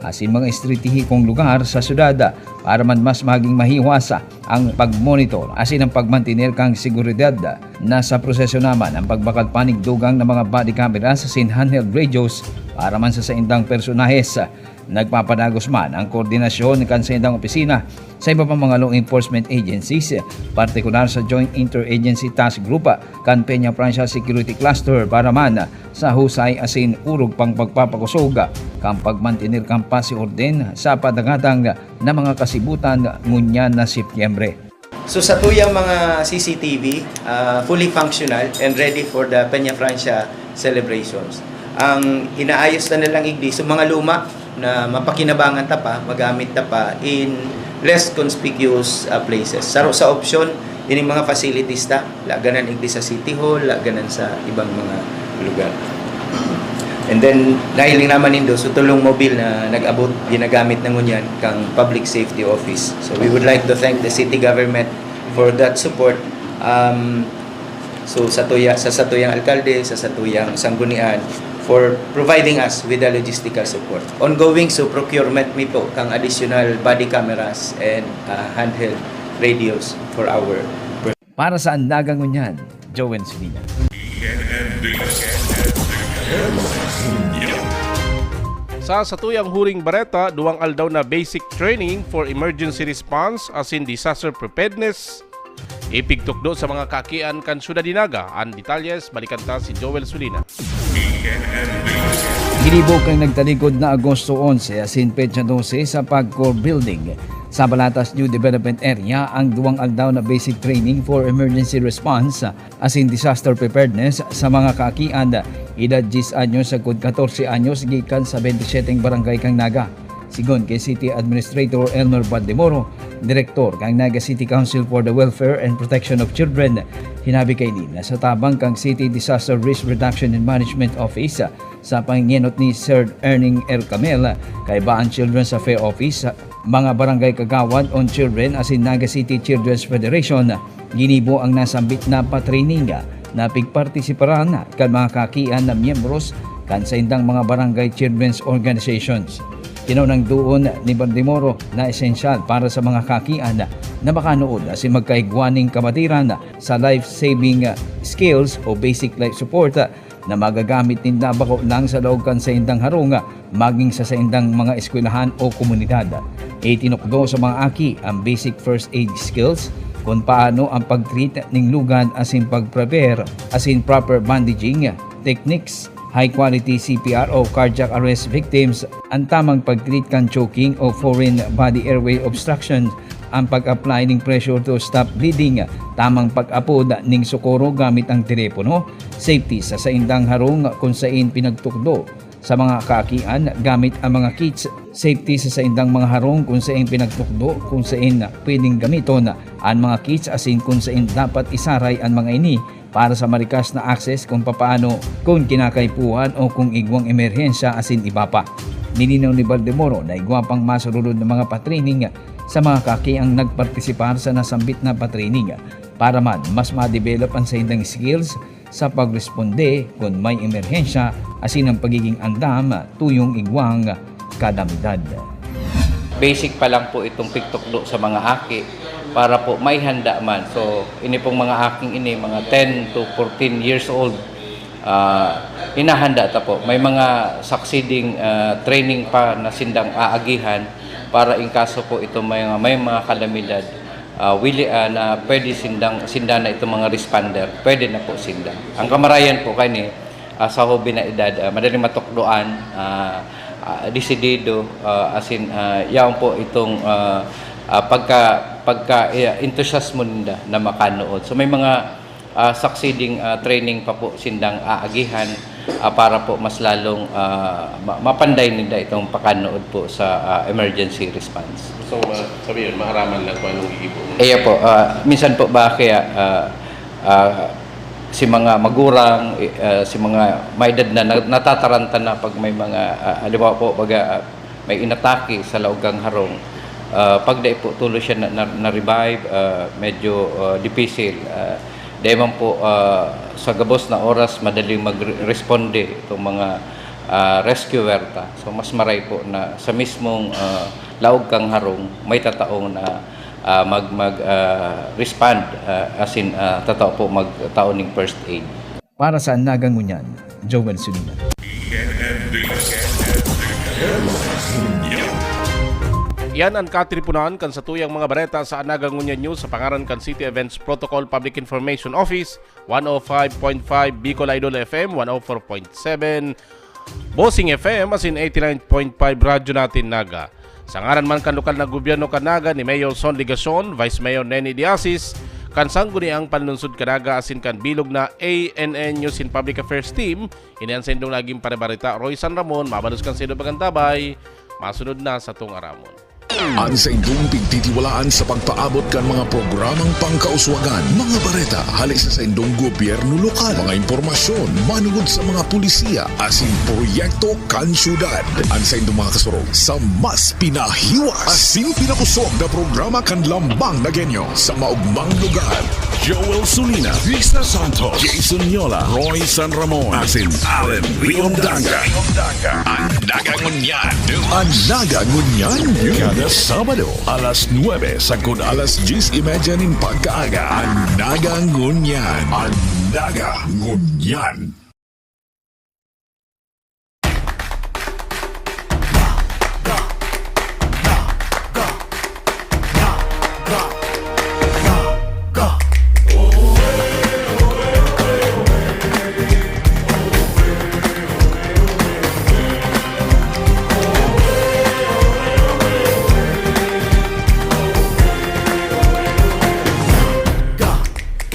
asin mga estratehikong lugar sa syudad para man mas maging mahiwas ang pagmonitor asin ang pagmantener kan seguridad. Nasa proseso naman ang pagbakal pa nin dugang na mga body cameras asin handheld radios para man sa saindang personahes. Nagpapadagos man ang koordinasyon kan saindang opisina sa iba pang mga law enforcement agencies, partikular sa Joint Interagency Task Group kan Peña Francia Security Cluster para man sa husay asin orog pang pagpapakosog kan pagmantener kan pasi orden sa padagatang na mga kasibutan ngunyan na Setyembre. So, satuyang mga C C T V, ah, fully functional and ready for the Peña Francia celebrations. Ang inaayos na nilang igdi, so mga luma na mapakinabangan ta pa, magamit ta pa in less conspicuous, ah, places. Saro sa option, ining mga facilities ta, laganan igdi sa City Hall, laganan sa ibang mga lugar. And then, nahiling naman nindo, so tulong mobile na nag-abot, ginagamit na ngunyan kang Public Safety Office. So we would like to thank the city government for that support. Um, so sa tuya, sa satuyang alkalde, sa satuyang sanggunian, for providing us with the logistical support. Ongoing, so procurement mi po kang additional body cameras and, uh, handheld radios for our Para sa Andagang Ngunyan, Joel Sulina. Sa satuyang huring bareta, duwang aldaw na basic training for emergency response asin disaster preparedness, ipigtukdo sa mga kakian kan syudad ni Naga. An detalyes, balikan ta si Joel Sulina. Ginibo kan nagtalikod na Agosto onse asin petsa dose sa Pagcor Building sa Balatas New Development Area ang duwang aldaw na basic training for emergency response asin disaster preparedness sa mga kaakian, edad diyes anyos sagkod katorse anyos gikan sa bente seteng barangay kan Naga. Sigon kay City Administrator Elmer Baldemoro, Direktor kan Naga City Council for the Welfare and Protection of Children, hinabi kaini na sa tabang kan City Disaster Risk Reduction and Management Office, sa pangenot ni Sir Erning Ercamel, kaiba an Children's Affairs Office, mga barangay kagawad on children asin Naga City Children's Federation, ginibo ang nasambit na pa-training na pigpartisiparan kan mga kakian na miyembros kan saindang mga barangay children's organizations. Tinaw nang duon ni Baldemoro na esensyal para sa mga kakian na makanuod asin magkaigwa ning kamatiran sa life-saving skills o basic life support na magagamit ninda bako lang sa laog kan saindang harong, maging sa saindang mga eskwelahan o komunidad. Itinukdo sa mga aki ang basic first aid skills, kun paano ang pag-treat ning lugad asin pag-prepare asin proper bandaging techniques, high quality C P R o cardiac arrest victims, ang tamang pag-treat kan choking o foreign body airway obstruction, ang pag-apply ning pressure to stop bleeding, tamang pag-apod ning sokoro gamit ang telepono, safety sa saindang harong kun sain pinagtukdo sa mga kaakian gamit ang mga kits, safety sa saindang mga harong kun sain pinagtukdo, kun sain pwedeng gamiton an mga kits asin kun sain dapat isaray an mga ini para sa marikas na access kung papaano kun kinakaipuhan o kung igwang emerhensya asin iba pa. Nilinaw ni Baldemoro na igwa pang masurulod na mga patraining sa mga kaki ang nagpartisipar sa nasambit na patraining para man mas ma-develop ang saindang skills sa pagresponde kun may emerhensya asin ang pagiging andam tuyong igwang kalamidad. Basic pa lang po itong pigtukdo sa mga aki para po may handa man. So, ini pong mga aking ini, mga ten to fourteen years old, ah, hinahanda ta po. May mga succeeding, ah, training pa na sindang aagihan para in kaso po ito may, may mga kalamidad, ah, wili, ah, na pwede sindang, sinda na itong mga responder, pwede na po sinda. Ang kamarayan po kani, ah, sa hobi na edad, ah, madaling matukdoan, ah, ah, desidido, ah, as in, ah, yaon po itong, ah, ah, pagka, pagka, eh, entusiasmo ninda na makanood. So may mga, ah, succeeding, ah, training pa po sindang aagihan, ah, para po mas lalong, ah, ma- mapanday ninda itong pakanood po sa, ah, emergency response. Gusto ko ma- sabihin, maaraman lang kung anong iibo. Iya po, ah, minsan po ba kaya, ah, ah, si mga magurang, eh, ah, si mga may edad na na- natataranta na pag may mga, ah, halimbawa po, baga, ah, may inatake sa laog kang harong, ah, pag dai po tulo siya na, na, na-revive, ah, medyo, ah, dipisil. Ah, dai man po, ah, sa gabos na oras madaling mag-responde itong mga, ah, rescuer ta. So mas maray po na sa mismong, ah, laog kang harong may tataong na, ah, mag, mag, ah, respond, ah, as in, ah, tatao po magtao ning first aid. Para sa Andagang Ngunyan, Joel Sulina. Yan an katriponan kan satuyang mga bareta sa Naga Ngunyan News sa pangaran kan City Events Protocol Public Information Office, one oh five point five Bicol Idol F M, one oh four point seven Bossing F M, asin eighty-nine point five Radyo Natin Naga. Sa ngaran man kan lokal na gobyerno kan Naga ni Mayor Son Legacion, Vice Mayor Neni Diasis, kan Sangguniang Panlunsod kan Naga asin kan bilog na A N N News and Public Affairs Team, ini an saindong naging parebareta, Roy San Ramon, mabalos kan saindo pag-antabay, masunod na satong aramon. An saindong pigtitiwalaan sa pagpaabot kan mga programang pangkauswagan, mga bareta hali sa saindong gobyerno lokal, mga impormasyon manugod sa mga pulisiya asin proyekto kan syudad. An saindong mga kasurog sa mas pinahiwas asin pinakusog na programa kan Lambang Nagenyo sa maugmang lugar. Joel Sulina, Risa Santos, Jason Yola, Roy San Ramon, asin Allen Riondanga. An Naga Ngunyan. An Naga Ngunyan. Kada Sabado, alas nuebe sagkod alas dyes y media nin pagkaaga. An Naga Ngunyan. An Naga Ngunyan.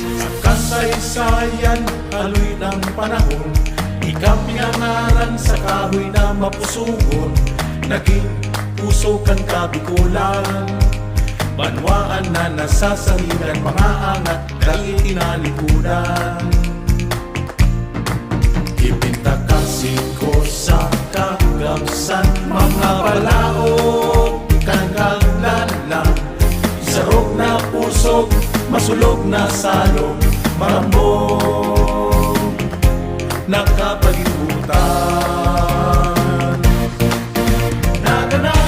Sa kasaysayan, haloy ng panahon, ika pinangaran sa kahoy na mapusugon, naging puso kan Kabikolan. Banwaan na nasasaligan, mga angat, dai tinalikudan. Ipintakasi ko sa kagabsan, mga balaog kan kaglalan. Isarog na pusog, masulog na salog, marambog na kapalibutan. Nagana,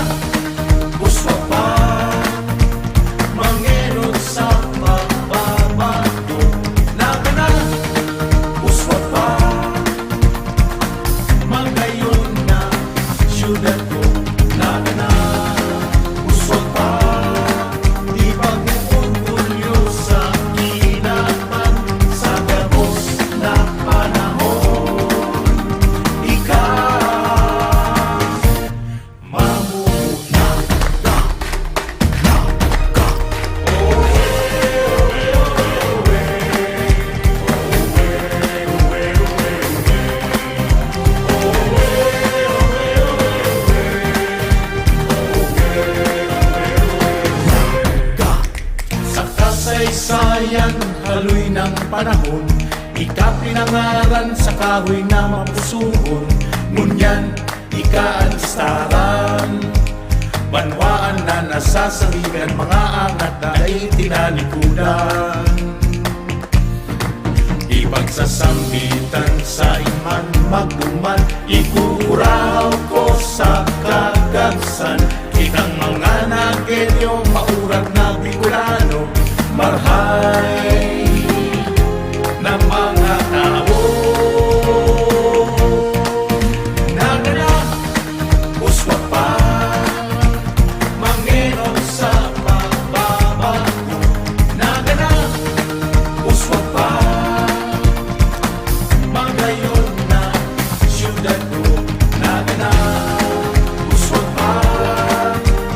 uswag pa, mangenot sa pagbabago. Nagana, uswag pa, magayon na syudad ko. Nagana, uswag pa, di pag-orgulyo sa kinaban, sa gabos na panahon. Ika, mamuhay na, na, na, Sa kasaysayan, haloy ng panahon, ika pinangaran sa kahoy na mapusugon. Ngunyan, ika an listaran. Banwaan na nasasaligan, mga angat na dai tinalikudan. Ipagsasambitan sa iman magduman, ikukurahaw ko sa kagabsan. Kitang mga Nagenyo, maurat na Bicolano, marhay na mga tao. Nagana, uswag pa, mangenot sa pagbabago. Nagana, uswag pa, magayon na syudad ko. Nagana, uswag pa,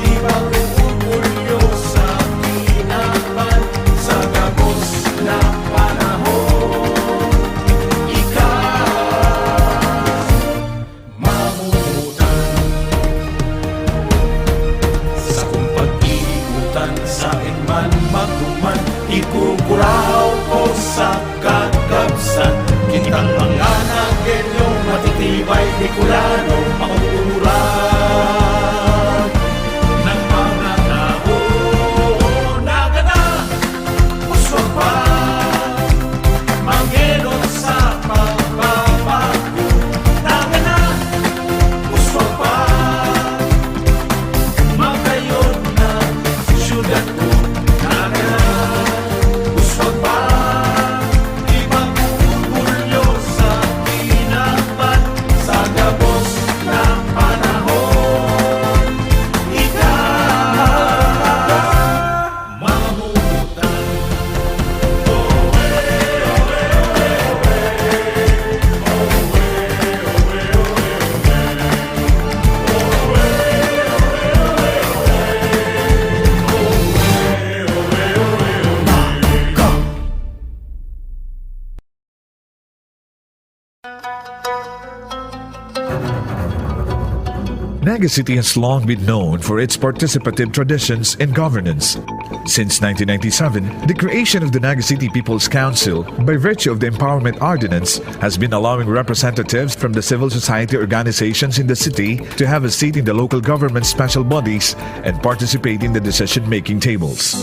di pag-orgulyo sa kinaban, sa gabos na panahon. Ika, mamumutan. Sakong pag-iikutan, saen man magduman, ikukurahaw ko sa kagabsan. Kitang mga Nagenyo, matitibay, Bicolano, mauurat ng mga tao. Nagana, uswag pa, mangenot sa pagbabago. Nagana, uswag pa, magayon na syudad ko. Nagana, uswag pa, di pag-orgulyo sa Naga City has long been known for its participative traditions in governance. Since nineteen ninety-seven, the creation of the Naga City People's Council, by virtue of the Empowerment Ordinance, has been allowing representatives from the civil society organizations in the city to have a seat in the local government special bodies and participate in the decision-making tables.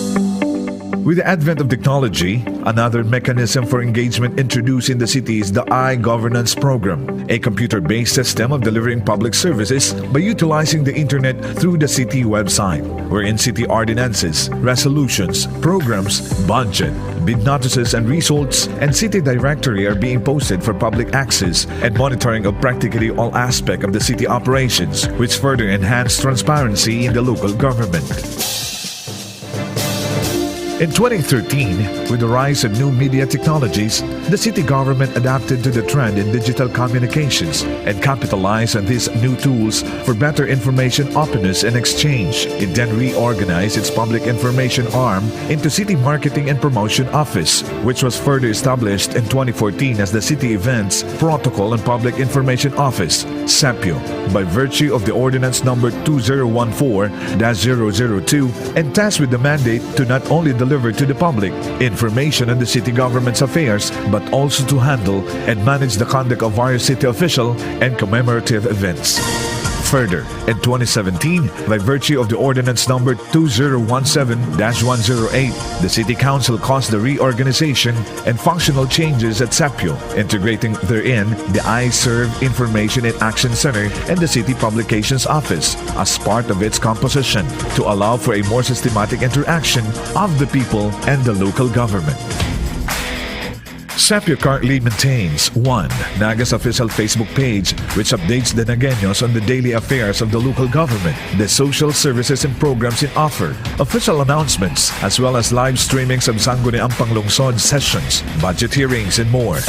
With the advent of technology, another mechanism for engagement introduced in the city is the iGovernance Program, a computer-based system of delivering public services by utilizing the internet through the city website, wherein city ordinances, resolutions, programs, budget, bid notices and results, and city directory are being posted for public access and monitoring of practically all aspects of the city operations, which further enhance transparency in the local government. In twenty thirteen, with the rise of new media technologies, the city government adapted to the trend in digital communications and capitalized on these new tools for better information openness and exchange. It then reorganized its public information arm into City Marketing and Promotion Office, which was further established in twenty fourteen as the City Events, Protocol and Public Information Office, SEPIO, by virtue of the Ordinance Number two zero one four dash zero zero two, and tasked with the mandate to not only deliver to the public information on the city government's affairs, but also to handle and manage the conduct of various city official and commemorative events. Further, in twenty seventeen, by virtue of the Ordinance Number two zero one seven dash one zero eight, the City Council caused the reorganization and functional changes at SEPIO, integrating therein the iServe Information and Action Center and the City Publications Office as part of its composition to allow for a more systematic interaction of the people and the local government. SEPIO currently maintains one Nagas official Facebook page, which updates the Nagueños on the daily affairs of the local government, the social services and programs in offer, official announcements, as well as live streamings of Sangguniang Panglungsod sessions, budget hearings, and more.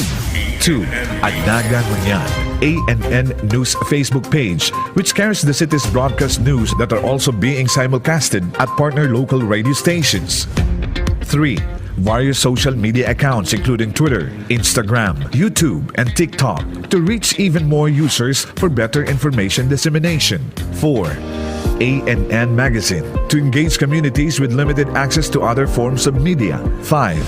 Two, An Naga Ngunyan, A N N News Facebook page, which carries the city's broadcast news that are also being simulcasted at partner local radio stations. Three, various social media accounts including Twitter, Instagram, YouTube, and TikTok to reach even more users for better information dissemination. Four, A N N Magazine, to engage communities with limited access to other forms of media. Five,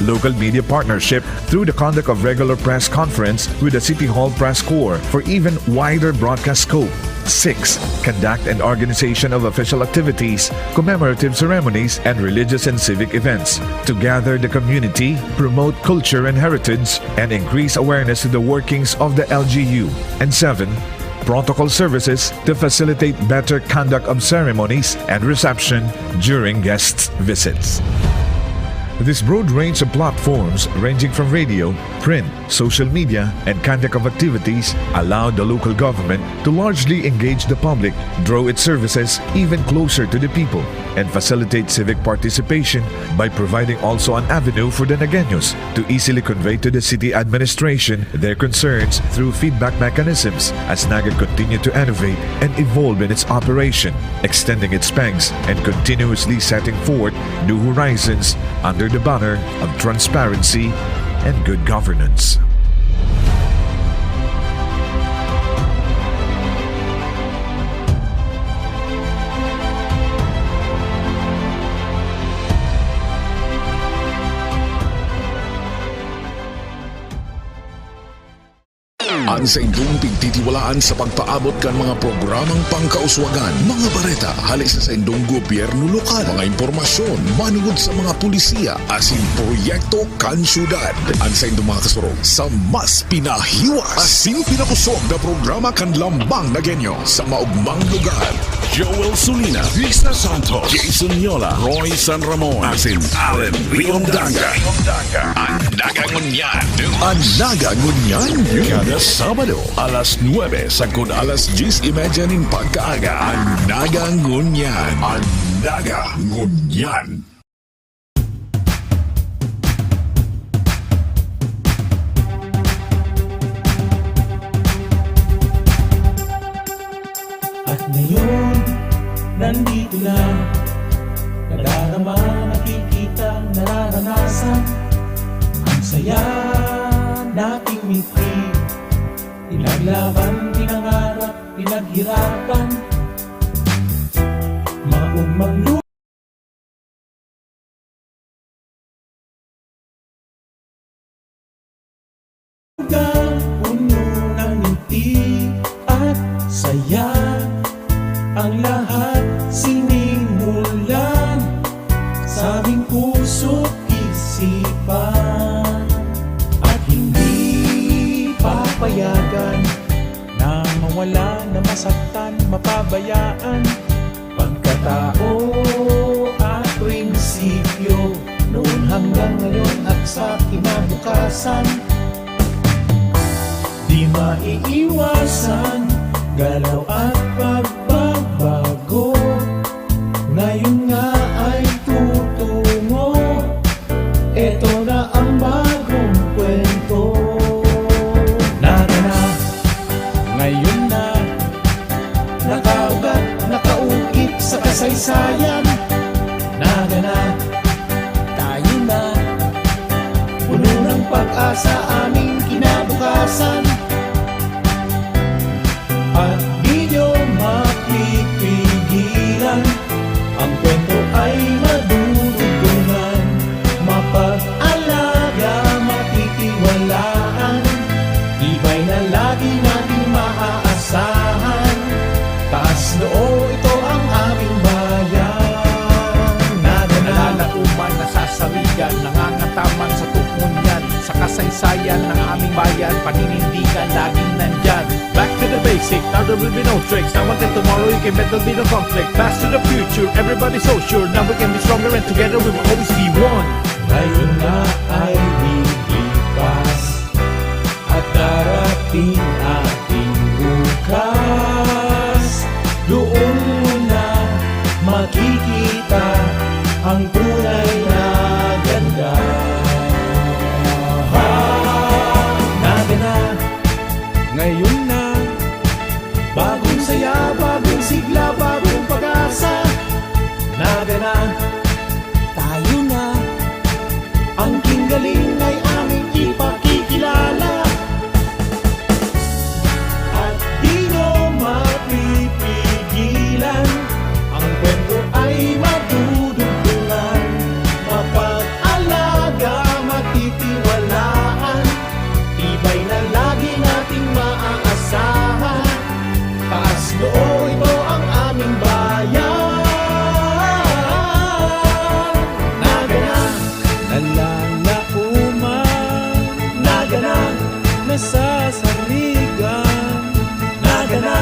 local media partnership through the conduct of regular press conference with the City Hall Press Corps for even wider broadcast scope. Six, conduct and organization of official activities, commemorative ceremonies, and religious and civic events to gather the community, promote culture and heritage, and increase awareness to the workings of the L G U. And seven, protocol services to facilitate better conduct of ceremonies and reception during guests' visits. This broad range of platforms, ranging from radio, print, social media, and conduct of activities, allowed the local government to largely engage the public, draw its services even closer to the people, and facilitate civic participation by providing also an avenue for the Nagueños to easily convey to the city administration their concerns through feedback mechanisms as Naga continue to innovate and evolve in its operation, extending its pangs and continuously setting forth new horizons under the banner of transparency and good governance. An saindong pigtitiwalaan sa pagpaabot kan mga programang pangkauswagan, mga bareta hale sa saindong gobyerno lokal, mga impormasyon manungod sa mga polisiya asin proyekto kan syudad. An saindong mga kasurog sa mas pinahiwas asin pinakosog na programa kan Lambang Nagueño sa maogmang lugar. Joel Sulina, Risa Santos, Jason Yola, Roy San Ramon, asin Allen Riondanga. An Naga Ngunyan. An Naga Ngunyan. Kada Sabado, alas nuebe sagkod alas dyes y media nin pagkaaga. An Naga Ngunyan. An Naga Ngunyan. At ngayon, nandito na. Nadarama, nakikita, nararanasan. Ang saya nating mitri. Naglaban, pinangarap, pinaghirapan. Maugmang lugar, puno ng ngiti at saya. Ang lahat sinimulan sa aming puso't isipan. At hindi papayagan na mawala, na masaktan, mapabayaan. Pagkatao at prinsipyo, noon hanggang ngayon at sa kinabukasan. Di maiiwasan, galaw at pagbabago. Ngayon nga ay tutungo. Eto na ang bagong kwento. Naga na, ngayon na, nakaugat, nakaukit sa kasaysayan. Naga na, tayo na, puno ng pag-asa aming kinabukasan. At di nyo mapipigilan, ang kwento ay madudugtungan, mapag-alaga, matitiwalaan. Tibay na lagi nating maaasahan, taas noo ito ang aming bayan. Naga na, nalalaoman, nasasarigan, nangangataman sa tungkol niyan, sa kasaysayan ng aming bayan, paninindigan, laging nandyan. Back to the basic, now there will be no tricks. Now until tomorrow, you can bet there'll be no conflict. Pass to the future, everybody's so sure. Now we can be stronger and together we will always be one. Ngayon na ay lilipas at darating ating bukas. Doon mo na makikita ang tunay na ganda. Naga na, ngayon na, bagong saya, bagong sigla, bagong pag-asa. Naga na, tayo na, ang Kinggaling ay aming ipakikilala. At di nyo mapipigilan, ang kwento ay madudugtungan, mapag-alaga, matitiwalaan. Tibay na lagi nating maaasahan, taas noo ito ang aming bayan. Naga na, nalalaoman, naga na, nasasarigan, naga na,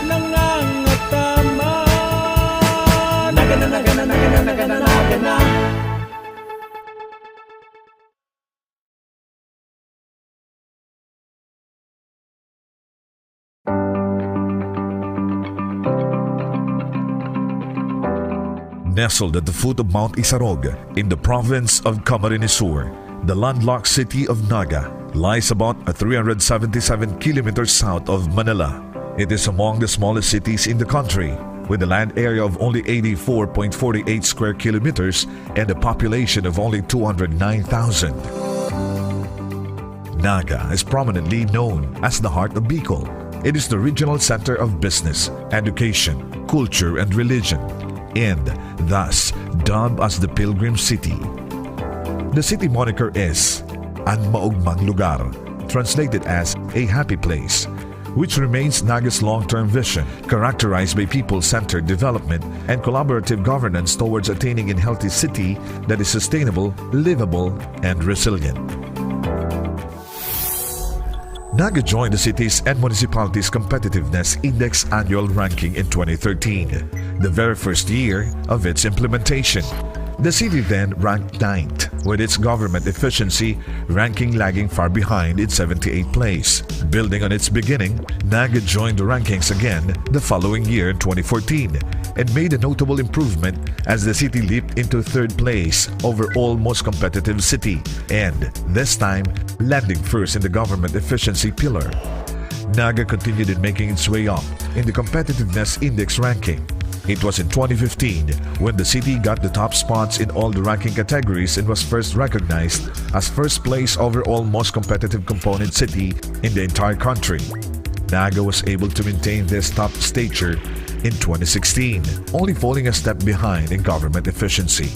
nangangataman. Naga na, naga na, naga na, naga na, naga na. Nestled at the foot of Mount Isarog, in the province of Camarines Sur, the landlocked city of Naga lies about three hundred seventy-seven kilometers south of Manila. It is among the smallest cities in the country, with a land area of only eighty-four point four eight square kilometers and a population of only two hundred nine thousand. Naga is prominently known as the heart of Bicol. It is the regional center of business, education, culture, and religion, and thus dubbed as the Pilgrim City. The city moniker is An Maugmang Lugar, translated as a happy place, which remains Naga's long-term vision, characterized by people-centered development and collaborative governance towards attaining a healthy city that is sustainable, livable, and resilient. Naga joined the Cities and Municipalities Competitiveness Index Annual Ranking in twenty thirteen, the very first year of its implementation. The city then ranked ninth, with its government efficiency ranking lagging far behind in seventy-eighth place. Building on its beginning, Naga joined the rankings again the following year in twenty fourteen and made a notable improvement as the city leaped into third place over almost competitive city and, this time, landing first in the government efficiency pillar. Naga continued in making its way up in the competitiveness index ranking. It was in twenty fifteen when the city got the top spots in all the ranking categories and was first recognized as first place overall most competitive component city in the entire country. Naga was able to maintain this top stature in twenty sixteen, only falling a step behind in government efficiency.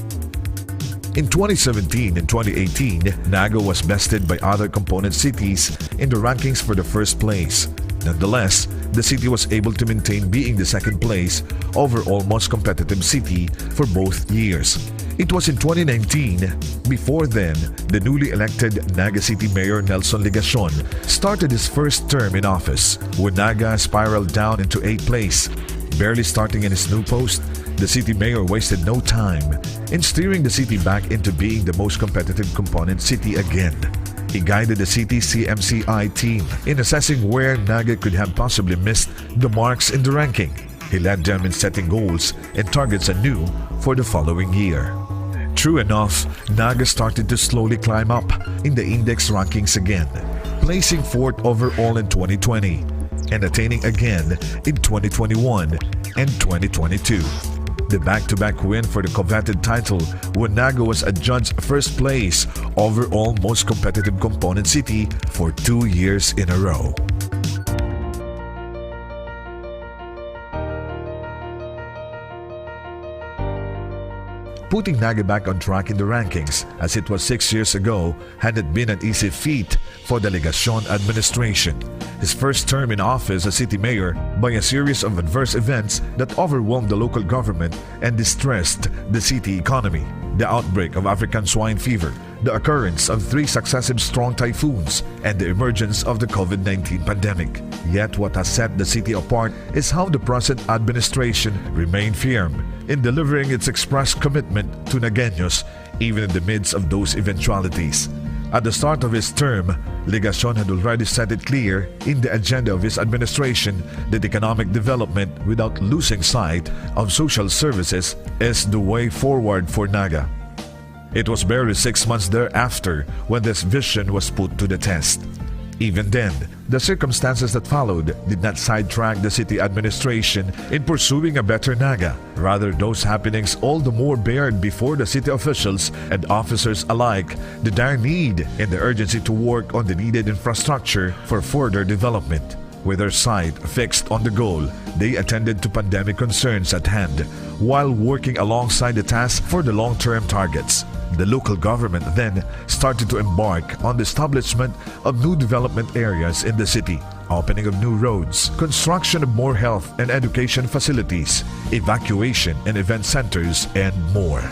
In twenty seventeen and twenty eighteen, Naga was bested by other component cities in the rankings for the first place. Nonetheless, the city was able to maintain being the second place overall most competitive city for both years. It was in twenty nineteen. Before then, the newly elected Naga City Mayor Nelson Legacion started his first term in office, when Naga spiraled down into eighth place. Barely starting in his new post, the city mayor wasted no time in steering the city back into being the most competitive component city again. He guided the city's C M C I team in assessing where Naga could have possibly missed the marks in the ranking. He led them in setting goals and targets anew for the following year. True enough, Naga started to slowly climb up in the index rankings again, placing fourth overall in twenty twenty and attaining again in twenty twenty-one and twenty twenty-two. The back-to-back win for the coveted title, when Naga was adjudged first place overall most competitive component city for two years in a row. Putting Naga back on track in the rankings, as it was six years ago, had not been an easy feat for the Legacion administration. His first term in office as city mayor, by a series of adverse events that overwhelmed the local government and distressed the city economy, the outbreak of African swine fever, the occurrence of three successive strong typhoons, and the emergence of the COVID nineteen pandemic. Yet what has set the city apart is how the present administration remained firm in delivering its expressed commitment to Nagueños, even in the midst of those eventualities. At the start of his term, Legacion had already set it clear in the agenda of his administration that economic development without losing sight of social services is the way forward for Naga. It was barely six months thereafter when this vision was put to the test. Even then, the circumstances that followed did not sidetrack the city administration in pursuing a better Naga. Rather, those happenings all the more bared before the city officials and officers alike the dire need and the urgency to work on the needed infrastructure for further development. With their sight fixed on the goal, they attended to pandemic concerns at hand, while working alongside the task for the long-term targets. The local government then started to embark on the establishment of new development areas in the city, opening of new roads, construction of more health and education facilities, evacuation and event centers, and more.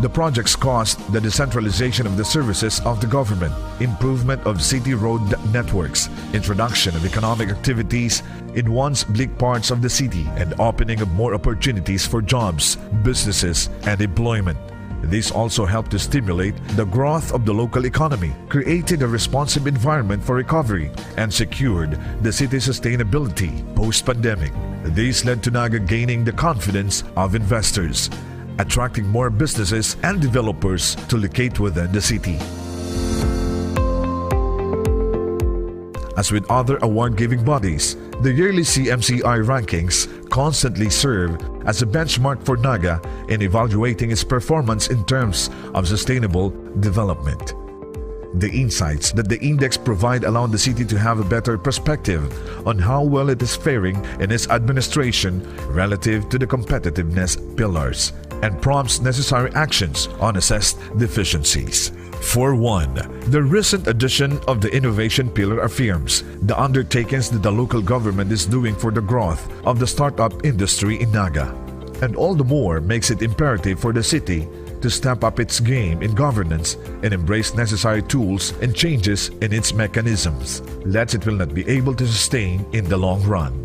The projects caused the decentralization of the services of the government, improvement of city road networks, introduction of economic activities in once bleak parts of the city, and opening of more opportunities for jobs, businesses, and employment. This also helped to stimulate the growth of the local economy, created a responsive environment for recovery, and secured the city's sustainability post-pandemic. This led to Naga gaining the confidence of investors, attracting more businesses and developers to locate within the city. As with other award-giving bodies, the yearly C M C I rankings constantly serve as a benchmark for Naga in evaluating its performance in terms of sustainable development. The insights that the index provide allow the city to have a better perspective on how well it is faring in its administration relative to the competitiveness pillars, and prompts necessary actions on assessed deficiencies. For one, the recent addition of the innovation pillar affirms the undertakings that the local government is doing for the growth of the startup industry in Naga, and all the more makes it imperative for the city to step up its game in governance and embrace necessary tools and changes in its mechanisms, lest it will not be able to sustain in the long run.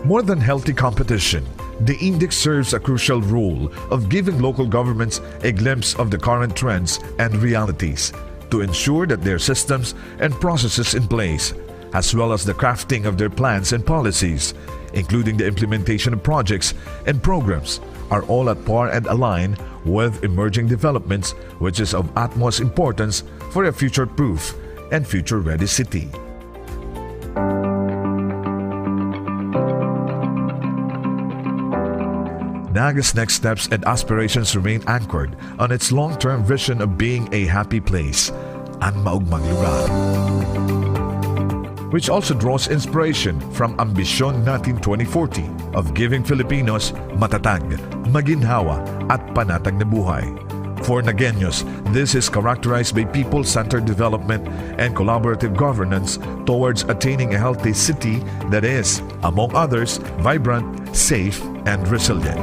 More than healthy competition, the index serves a crucial role of giving local governments a glimpse of the current trends and realities to ensure that their systems and processes in place, as well as the crafting of their plans and policies, including the implementation of projects and programs, are all at par and aligned with emerging developments, which is of utmost importance for a future-proof and future-ready city. Naga Naga's next steps and aspirations remain anchored on its long-term vision of being a happy place, an maugmang lugar, which also draws inspiration from Ambisyon Natin twenty forty of giving Filipinos matatag, maginhawa, at panatag na buhay. For Nagueños, this is characterized by people-centered development and collaborative governance towards attaining a healthy city that is, among others, vibrant, safe, and resilient.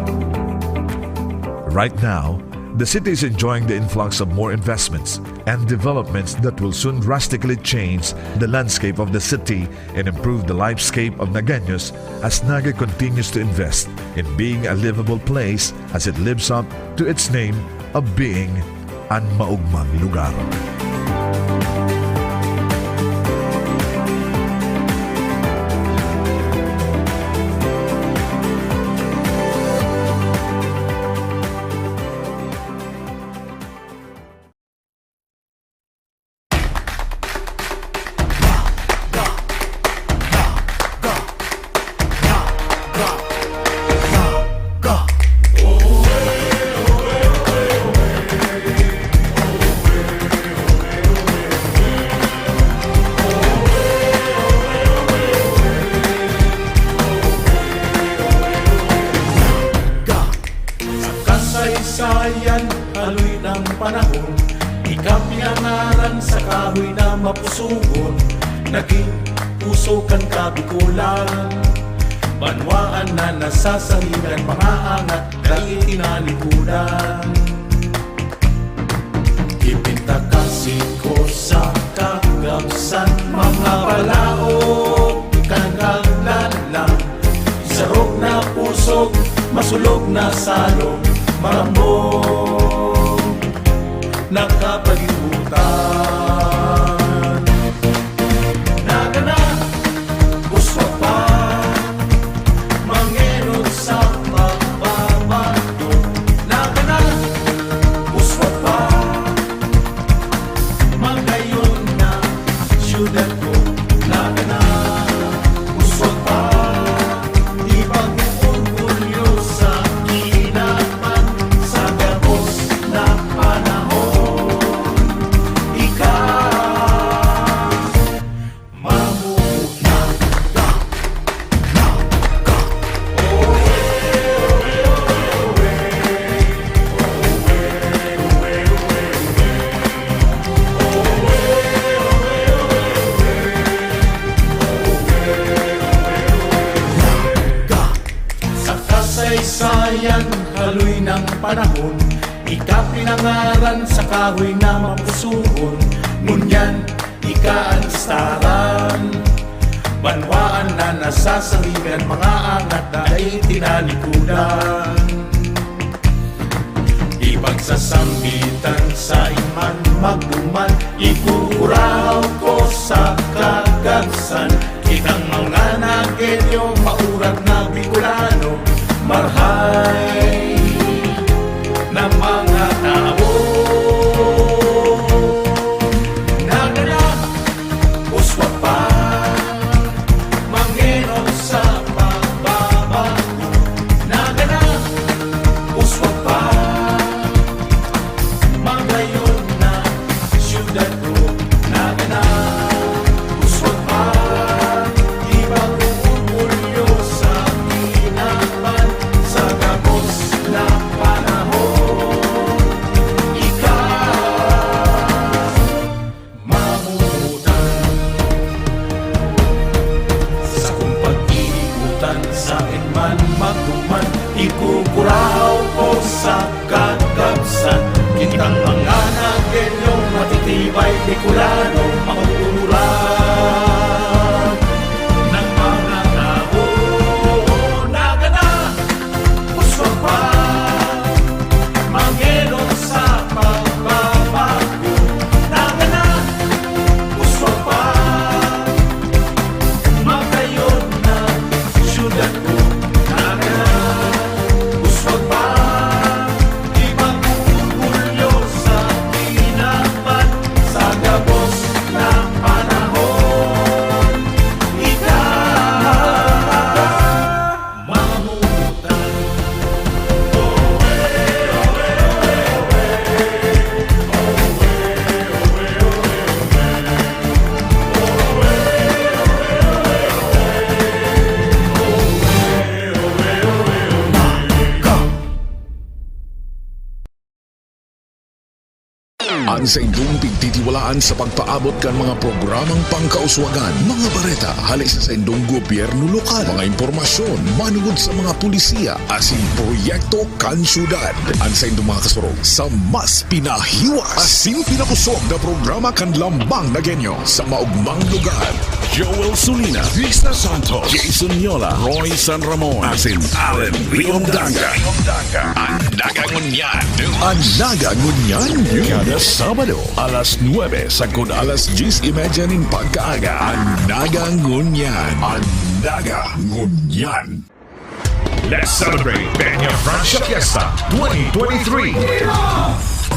Right now, the city is enjoying the influx of more investments and developments that will soon drastically change the landscape of the city and improve the lifescape of Nagueños as Naga continues to invest in being a livable place as it lives up to its name of being an maugmang lugar. Sa kasaysayan, haloy ng panahon, ika pinangaran sa kahoy na mapusugon. Naging puso kan Kabikolan, banwaan na nasasangigan, mga angat dai tinalikudan. Ipintakasi ko sa kagabsan, mga balaog kan kaglalang. Sarog na pusog, masulog na salog, marambong na kapalibutan. Nagana, uswag pa, mangenot sa pagbabago. Nagana, uswag pa, magayon na syudad ko. Nagana, uswag pa, ipag-orgulyo sa kinaban sa gabos na panahon. Ika, sa kasaysayan, haloy ng panahon, ika pinangaran sa kahoy na mapusugon. Ngunyan, ika an staran. Banwaan na nasasangigan, mga angat na dai tinalikudan. Ipagsasambitan sa iman magduman, ikukurahaw ko sa kagabsan. Kitang mga Nagueño, maurat na Bicolano, marhay na mga tao. Nagana, uswag pa, mangenot sa pagbabago. Nagana, uswag pa, magayon na syudad ko. Nagana, Sa indong pigtitiwalaan sa pagpaabot kan mga programang pangkauswagan, mga bareta hale sa saindong gobyerno lokal, mga impormasyon manungod sa mga pulisiya, asin proyekto kan syudad. An saindong mga kasurog sa mas pinahiwas asin pinapusog na programa kan Lambang na Genyo sa maugmang lugar. Joel Sulina, Risa Santos, Jason Yola, Roy San Ramon, asin Allen Riondanga. An Naga Ngunyan. An Naga Ngunyan. Kada Sabado, alas nuebe sagkod alas dyes y media nin pagkaaga. An Naga Ngunyan. An Naga Ngunyan. Let's celebrate Peña Francia Fiesta twenty twenty-three.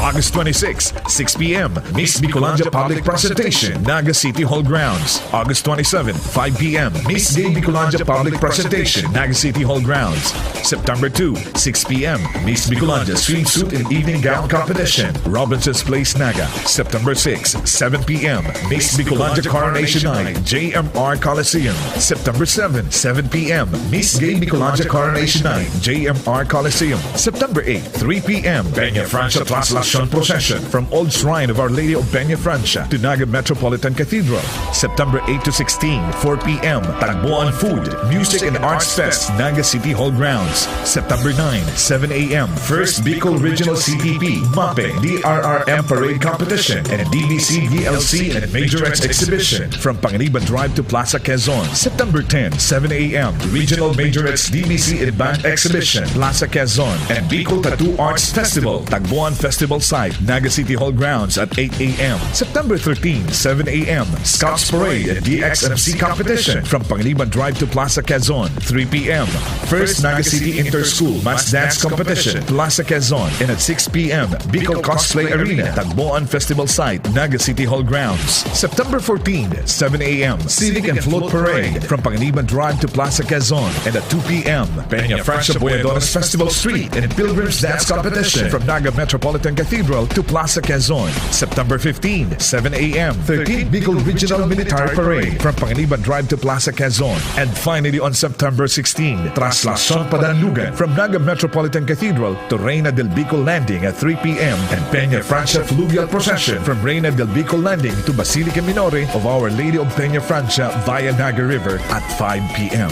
August twenty-six, six p m, Miss Bicolandia Public Presentation, Naga City Hall Grounds. August twenty-seven, five p m, Miss Gay Bicolandia Public Presentation, Naga City Hall Grounds. September two, six p m, Miss Bicolandia Swimsuit and Evening Gown Competition, Robinson's Place, Naga. September six, seven p m, Miss Bicolandia Coronation Night, J M R Coliseum. September seven, seven p m, Miss Gay Bicolandia Coronation Night, J M R Coliseum. September eight, three p m, Peña Francia Traslacion Procession from Old Shrine of Our Lady of Peña Francia to Naga Metropolitan Cathedral. September eight to sixteen, four p m, Tagboan Food, Music and Arts Fest, Naga City Hall Grounds. September nine, seven a m, First Bicol Regional C T P, MAPE, D R R M Parade Competition, and D B C D L C and Majorettes Exhibition from Panganiban Drive to Plaza Quezon. September ten, seven a m, Regional Majorettes D B C and Band Exhibition, Plaza Quezon, and Bicol Tattoo Arts Festival, Tagboan Festival Site, Naga City Hall Grounds at eight a m. September thirteen, seven a m, Scouts Parade and D X M C Competition from Panganiban Drive to Plaza Quezon, three p m. First Naga City Inter-School Mass Dance Competition, Plaza Quezon, and at six p m, Bicol Cosplay Arena, Tagboan Festival Site, Naga City Hall Grounds. September fourteen, seven a m, Civic and Float Parade from Panganiban Drive to Plaza Quezon, and at two p m, Peña Francia Boyadones Festival Street and Pilgrims Dance Competition from Naga Metropolitan Cathedral to Plaza Quezon. September fifteen, seven a m, thirteenth Bicol Regional Military Parade from Panganiban Drive to Plaza Quezon. And finally, on September sixteen, Traslacion Padanlugan from Naga Metropolitan Cathedral to Reina del Bicol Landing at three p m and Peña Francia Fluvial Procession from Reina del Bicol Landing to Basilica Minore of Our Lady of Peña Francia via Naga River at five p m.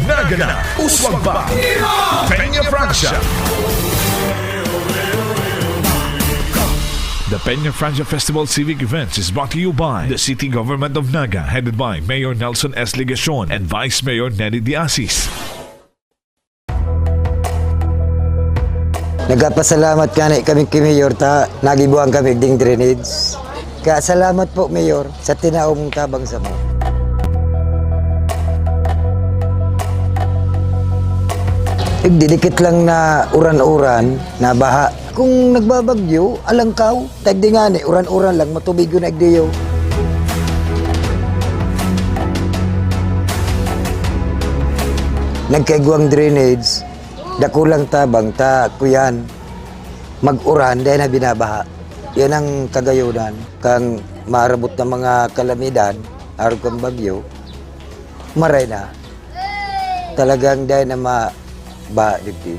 Naga na! Uswag pa! Peña Francia! The Peña Francia Festival Civic Events is brought to you by the City Government of Naga, headed by Mayor Nelson S. Legacion and Vice Mayor Nelly Diasis. Nagapasalamat ngani kami ki Mayor ta nagibuan kami ding drainage. Kaya salamat po, Mayor, sa tinaw mong tabang samo. Igdi dikit lang na uran-uran, na baha. Kung nagbabagyo, alangkaw, tagdi ngani, uran-uran lang, matubigon na igdiyo. Nagkaigwang drainage, dakulang tabang ta kuyan, mag-uran, dahil na binabaha. Yan ang kagayunan kang maarabot na mga kalamidad, arog kang bagyo, maray na. Talagang dahil na mabaha digdi.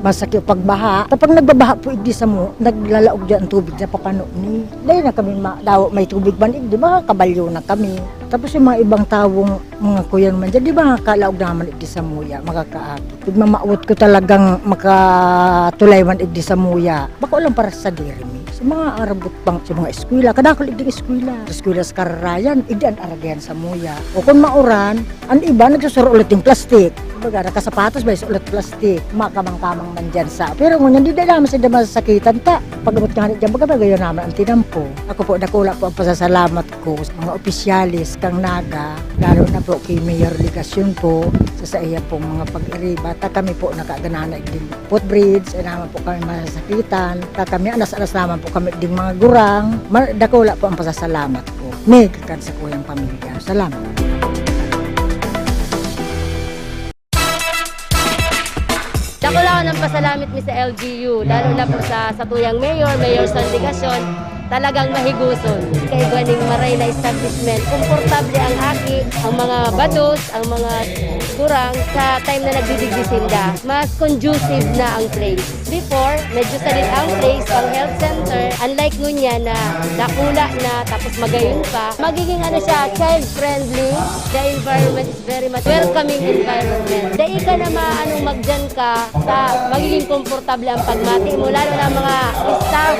Masakit pagbaha. Kapag nagbabaha po igdi samo, naglalaog dyan ang tubig na papano ni. Dahil na kami ma- daw may tubig man igdi, makakabalyo na kami. Tapos yung mga ibang tawong mga kuyan man dyan, di ba kalaog naman igdi sa muya, makakaagi. Pag mamawot ko talagang makatulay man igdi sa muya, bako lang para sa diri mi. Sa mga arabot pang sa mga eskwela, kadakol igdi eskwela. Eskwela sa kararayan, igdi an aragayan sa muya. O kung mauran, An iba nagsusuro ulit ning plastik. Kumbaga, nakasapatos ba, ulit plastik. Makamang-kamang man dyan sa. Pero ngunyan, di na naman sila masasakitan ta. Pag-abot nga dyan, baga, bagayon naman ang tinampo. Ako po, dakula po ang pasasalamat ko sa mga opisyales kang Naga, lalo na po kay Mayor Legacion po, sa, sa iya pong mga pag-iriba. Ta kami po nakaganana din footbridge, ay naman po kami masasakitan. Ta kami, anas-anas naman po kami ding mga gurang. Ma- dakula po ang pasasalamat ko. Mig, kan sa kuyang pamilya. Salamat. Dakulaon ang pasalamit mi sa L G U, lalo na po sa satuyang mayor, Mayor Son Legacion, Talagang mahiguson. Kaigwa ning maray na establishment. Komportable ang aki, ang mga bados, ang mga gurang sa time na nagdidigdi sinda. Mas conducive na ang place. Before, medyo sadit ang place, pang health center. Unlike ngunyan na dakula na, tapos magayon pa. Magiging ano siya, child friendly. The environment is very much welcoming environment. Dai ka na maanong magdiyan ka sa magiging komportable ang pagmati mo, lalo na mga staff,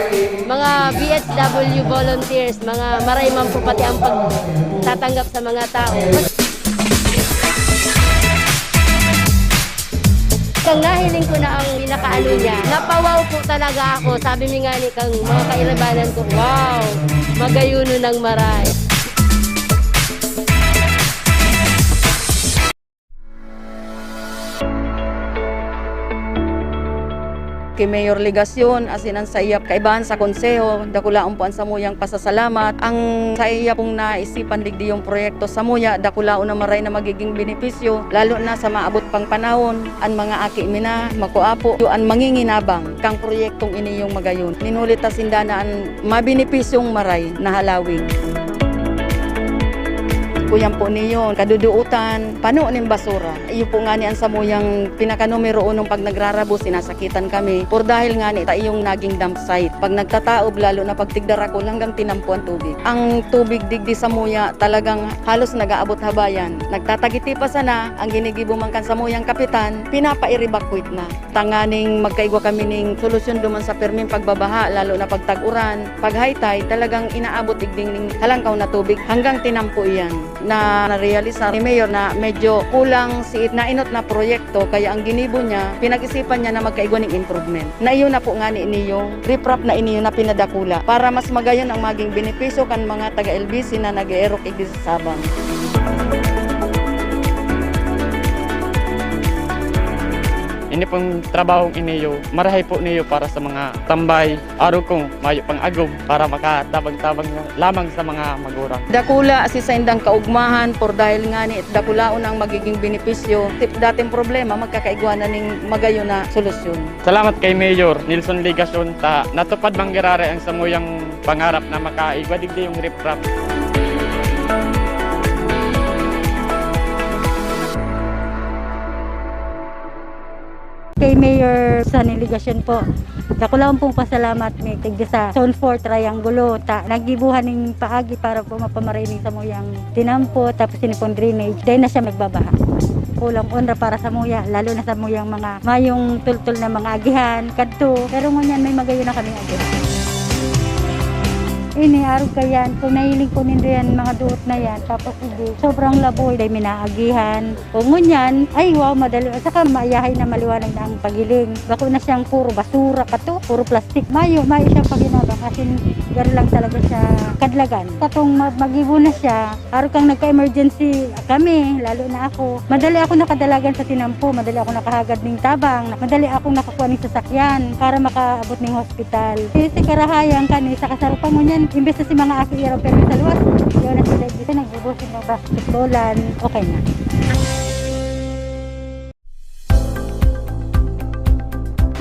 mga B H W volunteers, mga maray man po pati ang pagtatanggap sa mga tao. Kang nahiling ko na ang pinakaano niya, napawaw po talaga ako. Sabi mi nga ni kang mga kairabanan ko, "Wow, magayuno ng maray." Ki Mayor Legacion, asin an saiya kaibahan sa konseho, dakulaon po an samuyang pasasalamat. Ang saiya pong naisipan digdi yung proyekto, samuya, dakulaon na maray na magiging benepisyo, lalo na sa maabot pang panahon, an mga aki mi na, makua po, an manginginabang kang proyektong ini yung magayon. Ninuli ta sinda na an mabenepisyong maray na halawig. Kuyan po niyo, kaduduotan, pano nin basura. Iyo po ngani an samuyang pinakanumero unong pag nagrarabo, sinasakitan kami. Por dahil ngani ta iyong naging dump site. Pag nagtataob, lalo na pag tigdarakol, hanggang tinampo an tubig. Ang tubig digdi samuya talagang halos nag-aabot habayan. Nagtatagiti pa sana, ang ginigibo man kan samuyang kapitan, pinapa-evacuate na. Tanganing magkaigwa kami ning solusyon duman sa perming pagbabaha, lalo na pag tag-uran, pag high tide, talagang inaabot digdi ning halangkaw na tubig hanggang tinampo iyan. Na narealisar ni Mayor na medyo kulang si nainot na proyekto, kaya ang ginibo niya, pinag-isipan niya na magkaigwa ning improvement. Na iyo na po ngani niyong riprap na iniyo na pinadakula para mas magayon ang maging benepisyo kan mga taga-L B C na nag-eerok igdi sa Sabang. Ini pong trabahong iniyo, marahay po niyo para sa mga tambay, arog kung mayo pang agom para makatabang-tabang na lamang sa mga magurang. Dakula si saindang kaugmahan, por dahil ngani dakulaon ang magiging benepisyo. Tip dating problema, magkakaigwa na ning magayon na solusyon. Salamat kay Mayor Nelson Legacion ta natupad man giraray ang samuyang pangarap na makaigwa digdi yung riprap. Kay Mayor Sonny Legacion po, dakulaon pong pasalamat mi tigdi sa Zone four Triangulo ta naggibuhan ning paagi para po mapamaray ning samuyang tinampo, tapos ini pong drainage, dai na siya magbabaha. Kulang onra para samuya, lalo na samuyang mga mayong tultol na mga agihan kadto. Pero ngunyan may magayon na kami agihan. Ini, arog kayan, kung nahiling ko nindo yan, mga duot na yan, tapos hindi, sobrang laboy, dai minaagihan. O ngunyan, ay wow, madali. Saka mayahay na, maliwanag na ang pagiling. Bako na siyang puro basura kato, puro plastic. Mayo, mayo siyang paginabang. As in, garo lang talaga siya kadlagan. Katong ma-, magibo na siya, arog kang nagka-emergency kami, lalo na ako. Madali ako nakadalagan sa tinampo, madali ako nakahagad ning tabang, madali akong nakakuha ning sasakyan para makaabot ning hospital. Si, si Karahayan kani, sa kasaro pa ngunyan, imbes na si mga aki iraw pero sa luwas, yun na sila dito, nagbubusig, nagbasketballan, okay na.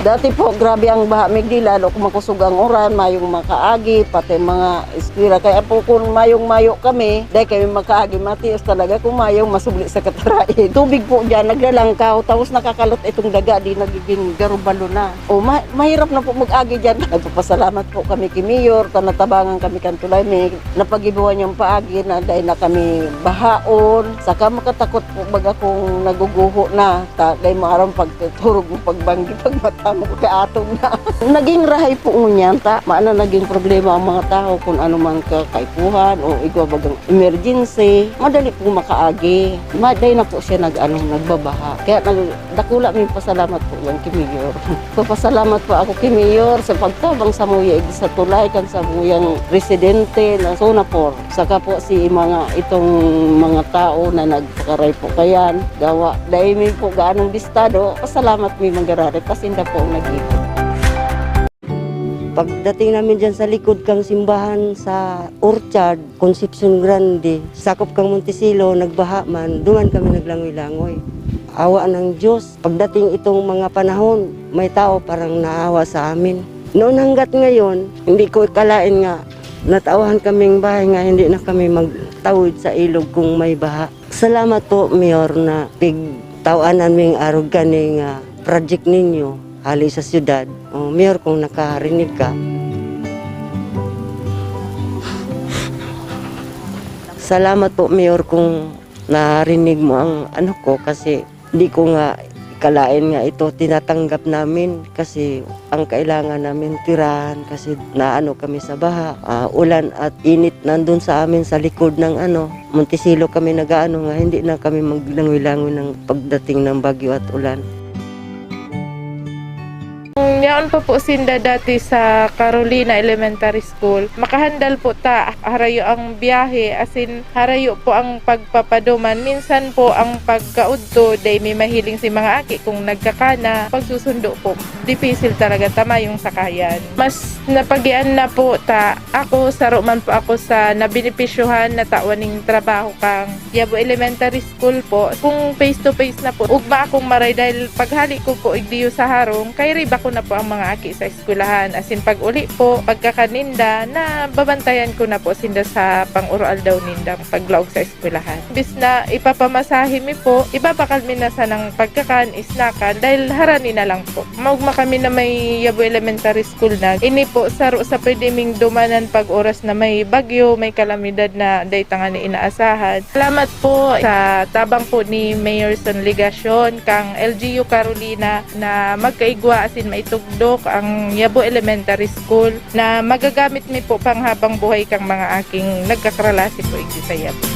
Dati po, grabe ang baha, migdi, lalo kung makusog ang uran, mayong makaagi, pati mga eskwela. Kaya po, kung mayong mayo kami, dahil kami makaagi, matios talaga kung mayong masubli sa katarain. Tubig po dyan, naglalangkaw, tapos nakakalot itong daga, di nagiging garubalo na. O, ma-, mahirap na po mag-agi dyan. Nagpapasalamat po kami kay Mayor, ta natabangan kami kan tulay, may napagibuhan niyang paagi na dahil na kami bahaon. Saka makatakot po baga kung naguguho na, ta dahil maaram pagtuturog mo, pagbanggi, pagmata mo, kaatong na. Naging rahay po ngunyan, ta maana naging problema ang mga tao kung ano mang kakaipuhan o igwa bagang emergency, madali pong makaagi. Ma-, dahil na po siya nag-ano, nagbabaha. Kaya nag-, dakula may pasalamat po yan kay Mayor. Papasalamat po ako kay Mayor sa pagtabang samuya igdi sa tulay kan samuyang residente na Sonapor. Saka po si mga itong mga tao na nagpakaray po kayan. Gawa, dahil may po gaanong bistado, pasalamat may manggararit, pasinda po ang nag-ikot. Pagdating namin dyan sa likod kang simbahan sa Orchard, Concepcion Grande, sakop kang Montecillo, nagbaha man, duman kami naglangoy-langoy. Awa ng Diyos, pagdating itong mga panahon, may tao parang naawa sa amin. Noon hanggat ngayon, hindi ko ikalain nga Natauhan kaming bahay nga hindi na kami magtawid sa ilog kung may baha. Salamat po, Mayor, na pigtawanan ming arog kani nga project ninyo hali sa syudad. O, Mayor, kung nakarinig ka. Salamat po, Mayor, kung narinig mo ang ano ko, kasi di ko nga ikalain nga ito tinatanggap namin, kasi ang kailangan namin tirahan, kasi naano kami sa baha, ah, ulan at init nandun sa amin sa likod ng ano, Montecillo kami nag-aano nga hindi na kami maglangoy-langoy ng pagdating ng bagyo at ulan. Kung yaon pa po sinda dati sa Carolina Elementary School, makahandal po ta, harayo ang biyahe, asin harayo po ang pagpapaduman. Minsan po ang pagkaudto, dai mi mahiling si mga aki kung nagkakana. Pagsusundo po, dipisil talaga ta mayong sakayan. Mas napagian na po ta ako, saro man po ako sa nabenepisyohan na tawan ning trabaho kang Yabo Elementary School po. Kung face to face na po, ugma akong maray dahil paghali ko po igdiyo sa harong, kairiba ko na po ang mga aki sa eskwelahan. Asin pag-uli po, pagkakaninda, nababantayan ko na po sinda sa pang-oroaldaw nindang paglaog sa eskwelahan. Imbis na ipapamasahe mi po, ibabakal mi na sanang pagkakan, isnakan, dahil harani na lang po. Maugma kami na may Yabo Elementary School na. Ini po, saro sa pwede ming dumanan pag oras na may bagyo, may kalamidad na dai tangani inaasahan. Salamat po sa tabang po ni Mayor Son Legacion, kang L G U Carolina, na magkaigwa asin maitugdok ang Yabo Elementary School na magagamit mi po panghabang buhay kang mga aking nagkakralasi po igdi sa Yabo.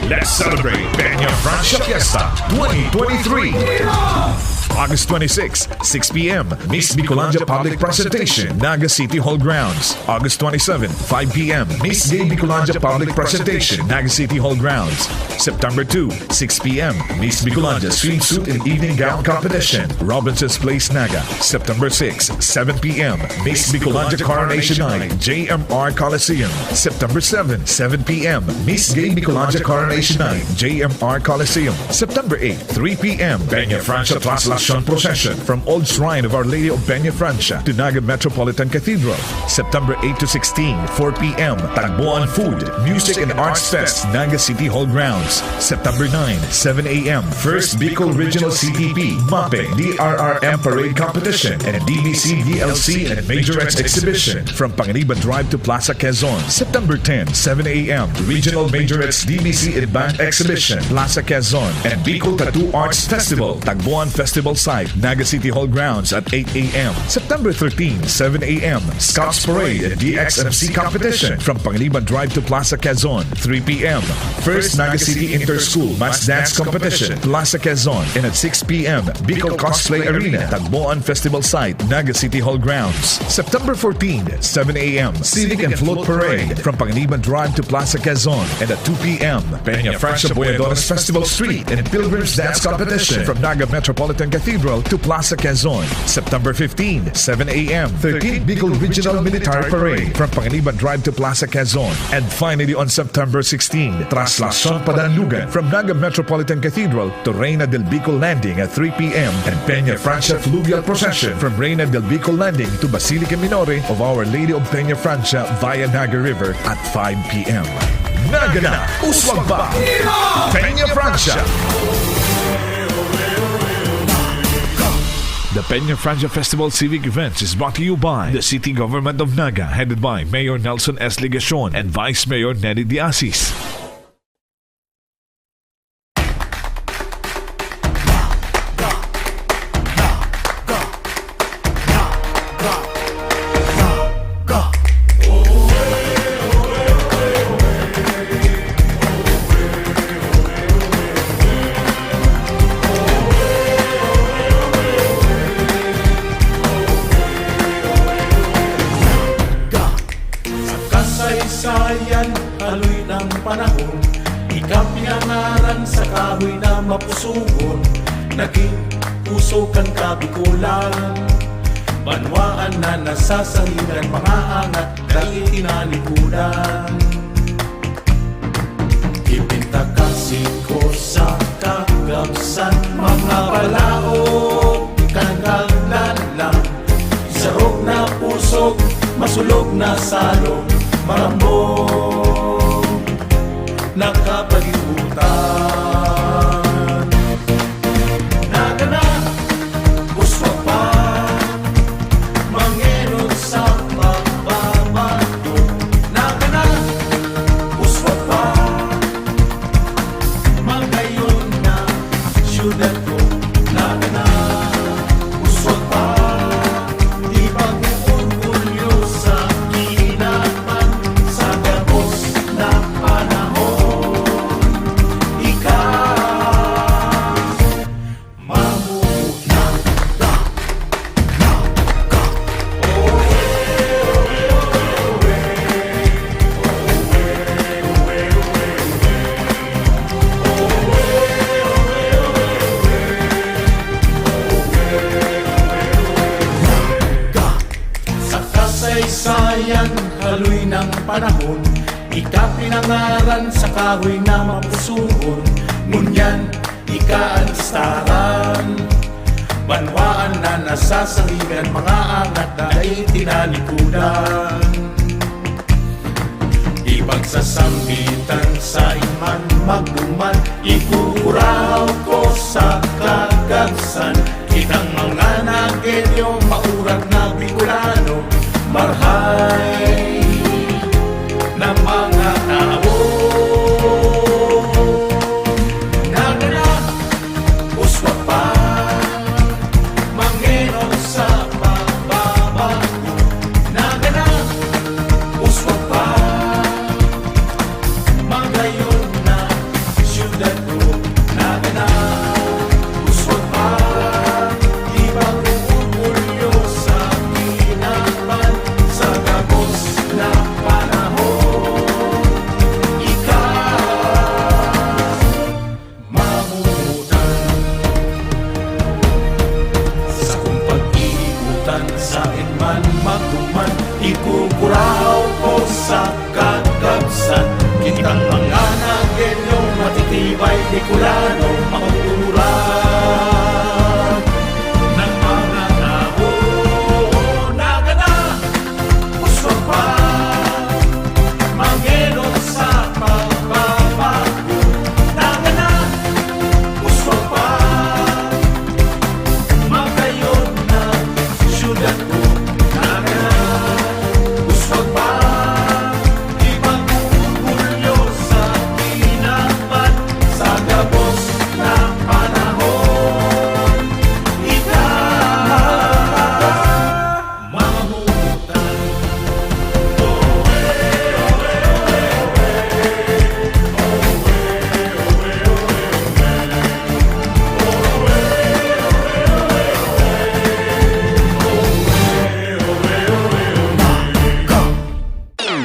Let's celebrate Peña Francia Fiesta twenty twenty-three. August twenty-six, six p m, Miss Bicolandia Public Presentation, Naga City Hall Grounds. August twenty-seven, five p m, Miss Gay Bicolandia Public Presentation, Naga City Hall Grounds. September two, six p m, Miss Bicolandia Swimsuit and Evening Gown Competition, Robinson's Place, Naga. September six, seven p m, Miss Bicolandia Coronation Night, J M R Coliseum. September seven, seven p m, Miss Gay Bicolandia Coronation Night, J M R Coliseum. September eight, three p m, Peña Francia Traslacion Procession from Old Shrine of Our Lady of Peña Francia to Naga Metropolitan Cathedral. September eight to sixteen, four p m, Tagboan Food, Music and Arts Fest, Naga City Hall Grounds. September nine, seven a m, First Bicol Regional C T P, MAPEG, D R R M Parade Competition, and D B C, D L C, and Majorettes Exhibition from Panganiban Drive to Plaza Quezon. September ten, seven a m, Regional Majorettes D B C and Band Exhibition, Plaza Quezon, and Bicol Tattoo Arts Festival, Tagboan Festival Site, Naga City Hall Grounds at eight a m. September thirteen, seven a m, Scouts Parade and D X M C Competition from Panganiban Drive to Plaza Quezon, three p m. First Naga City Inter-School Mass Dance Competition, Plaza Quezon, and at six p m, Bicol Cosplay Arena, Tagboan Festival Site, Naga City Hall Grounds. September fourteen, seven a m, Civic and Float Parade from Panganiban Drive to Plaza Quezon, and at two p m, Peña Francia Boyadores Festival Street and Pilgrims Dance Competition from Naga Metropolitan Cathedral to Plaza Quezon. September fifteen, seven a m, thirteenth Bicol Regional Military Parade from Panganiban Drive to Plaza Quezon. And finally, on September sixteen, Traslacion Padanlugan from Naga Metropolitan Cathedral to Reina del Bicol Landing at three p m, and Peña Francia Fluvial Procession from Reina del Bicol Landing to Basilica Minore of Our Lady of Peña Francia via Naga River at five p m. Naga na! Uswag pa! Peña Francia! The Peña Francia Festival Civic Events is brought to you by the City Government of Naga, headed by Mayor Nelson S. Legacion and Vice Mayor Nelly Diasis. Sa kasaysayan, haloy ng panahon, ika pinangaran sa kahoy na mapusugon, naging puso kan Kabikolan. Banwaan na nasasahigan, mga angat, dai tinalikudan. Ipintakasi ko sa kagabsan, mga balaog, kagagdan lang. Isarog na pusog, masulog na salog, marambong, nakapalibutan. Nagana, uswag pa, mangenot sa pagbabago. Nagana, uswag pa, magayon na syudad ko. Nagana, uswag pa, di pag-uurgulyo sa kinaban, sa gabos na panahon. Ika, mamuhay na, na, ka. Sa kasaysayan, haloy ng panahon, ika pinangaran sa kahoy na mapusuon. Ngunyan, ika an listaran. Banwaan na nasasahigan, mga angat na dai tinalikudan. Ipagsasambitan sa iman magduman, ikukuraw ko sa kagabsan. Kitang mga Nagueño, maurat na Bicolano, marhay na mga tao. Nagana, uswag pa, mangenot sa pagbabago. Nagana, uswag pa, magayon na syudad ko. Nagana, uswag pa, di pag-uurgulyo sa kinaban, sa gabos na panahon. Ika, mamutan. Sa kong pag-iikutan, saen man magduman, ikukuraw ko sa kagabsan. Kitang mga Nagueño, matitibay, Bicolano, mauuran ng mga tao. Nagana, uswag pa, mangenot sa pagbabago. Nagana, uswag pa, magayon na syudad ko. Nagana, uswag pa, di pag-uurgulyo sa kinaban, sa gabos na panahon. Ika, mamutan.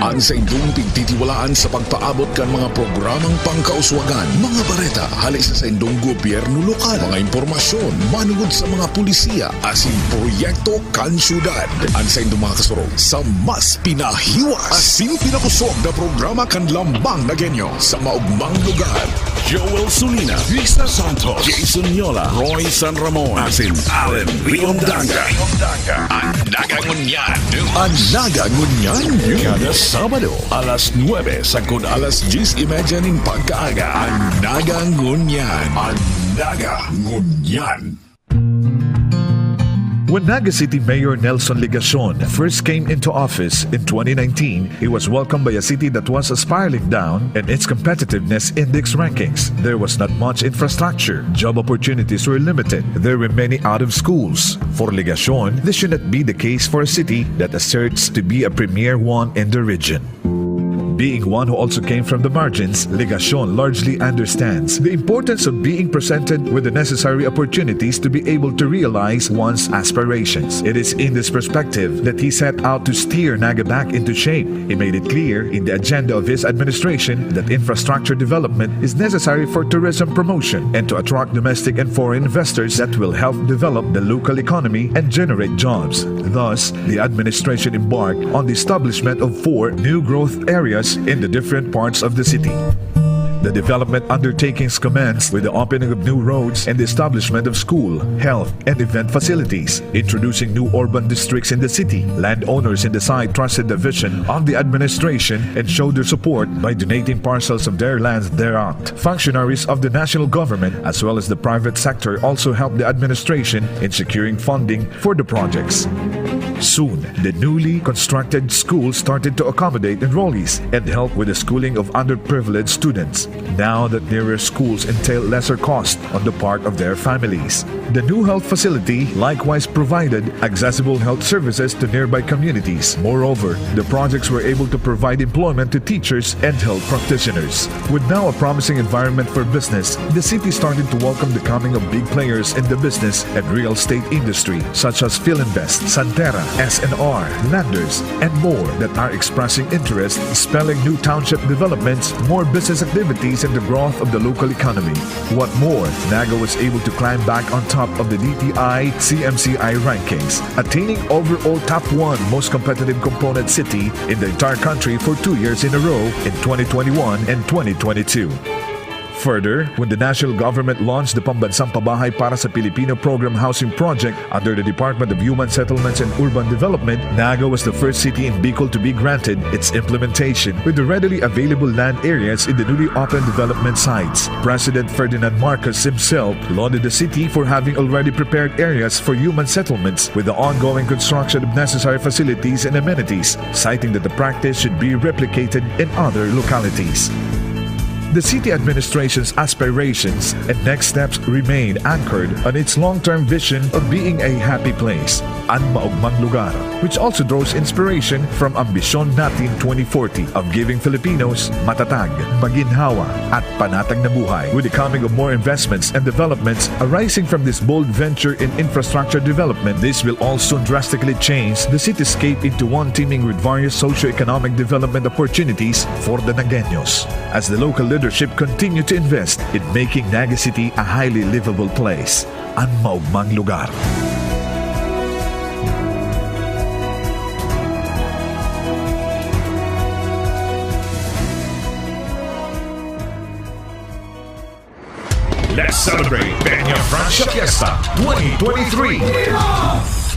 An saindong pigtitiwalaan sa pagpaabot kan mga programang pangkauswagan, mga bareta hali sa saindong gobyerno lokal, mga impormasyon manungod sa mga pulisiya asin proyekto kan syudad. An saindong mga kasurog sa mas pinahiwas asin pinakosog na programa kan Lambang Nagueño sa maogmang lugar. Joel Sulina, Risa Santos, Jason Yola, Roy San Ramon, asin Allen Riondanga. An Naga Ngunyan. An Naga Ngunyan. Kada Sabado, alas nuebe sagkod alas dyes y media nin pagkaaga. An Naga Ngunyan. An Naga Ngunyan. When Naga City Mayor Nelson Legacion first came into office in twenty nineteen, he was welcomed by a city that was spiraling down in its competitiveness index rankings. There was not much infrastructure. Job opportunities were limited. There were many out of schools. For Legacion, this should not be the case for a city that asserts to be a premier one in the region. Being one who also came from the margins, Legacion largely understands the importance of being presented with the necessary opportunities to be able to realize one's aspirations. It is in this perspective that he set out to steer Naga back into shape. He made it clear in the agenda of his administration that infrastructure development is necessary for tourism promotion and to attract domestic and foreign investors that will help develop the local economy and generate jobs. Thus, the administration embarked on the establishment of four new growth areas in the different parts of the city. The development undertakings commenced with the opening of new roads and the establishment of school, health, and event facilities, introducing new urban districts in the city. Landowners in the site trusted the vision of the administration and showed their support by donating parcels of their lands thereon. Functionaries of the national government as well as the private sector also helped the administration in securing funding for the projects. Soon, the newly constructed school started to accommodate enrollees and help with the schooling of underprivileged students. Now that newer schools entail lesser cost on the part of their families. The new health facility likewise provided accessible health services to nearby communities. Moreover, the projects were able to provide employment to teachers and health practitioners. With now a promising environment for business, the city started to welcome the coming of big players in the business and real estate industry, such as Filinvest, Santera, S N R, Landers, and more that are expressing interest, spelling new township developments, more business activities, and the growth of the local economy. What more, Naga was able to climb back on top of the D T I C M C I rankings, attaining overall top one most competitive component city in the entire country for two years in a row in twenty twenty-one and twenty twenty-two. Further, when the national government launched the Pambansang Pabahay para sa Pilipino Program Housing Project under the Department of Human Settlements and Urban Development, Naga was the first city in Bicol to be granted its implementation with the readily available land areas in the newly opened development sites. President Ferdinand Marcos himself lauded the city for having already prepared areas for human settlements with the ongoing construction of necessary facilities and amenities, citing that the practice should be replicated in other localities. The city administration's aspirations and next steps remain anchored on its long-term vision of being a happy place, an maogmang lugar, which also draws inspiration from Ambisyon Natin twenty forty of giving Filipinos matatag, maginhawa, at panatag na buhay. With the coming of more investments and developments arising from this bold venture in infrastructure development, this will all soon drastically change the cityscape into one teeming with various socio-economic development opportunities for the Nagueños, as the local leadership continue to invest in making Naga City a highly livable place, an maogmang lugar. Let's celebrate Peña Francia Fiesta twenty twenty-three.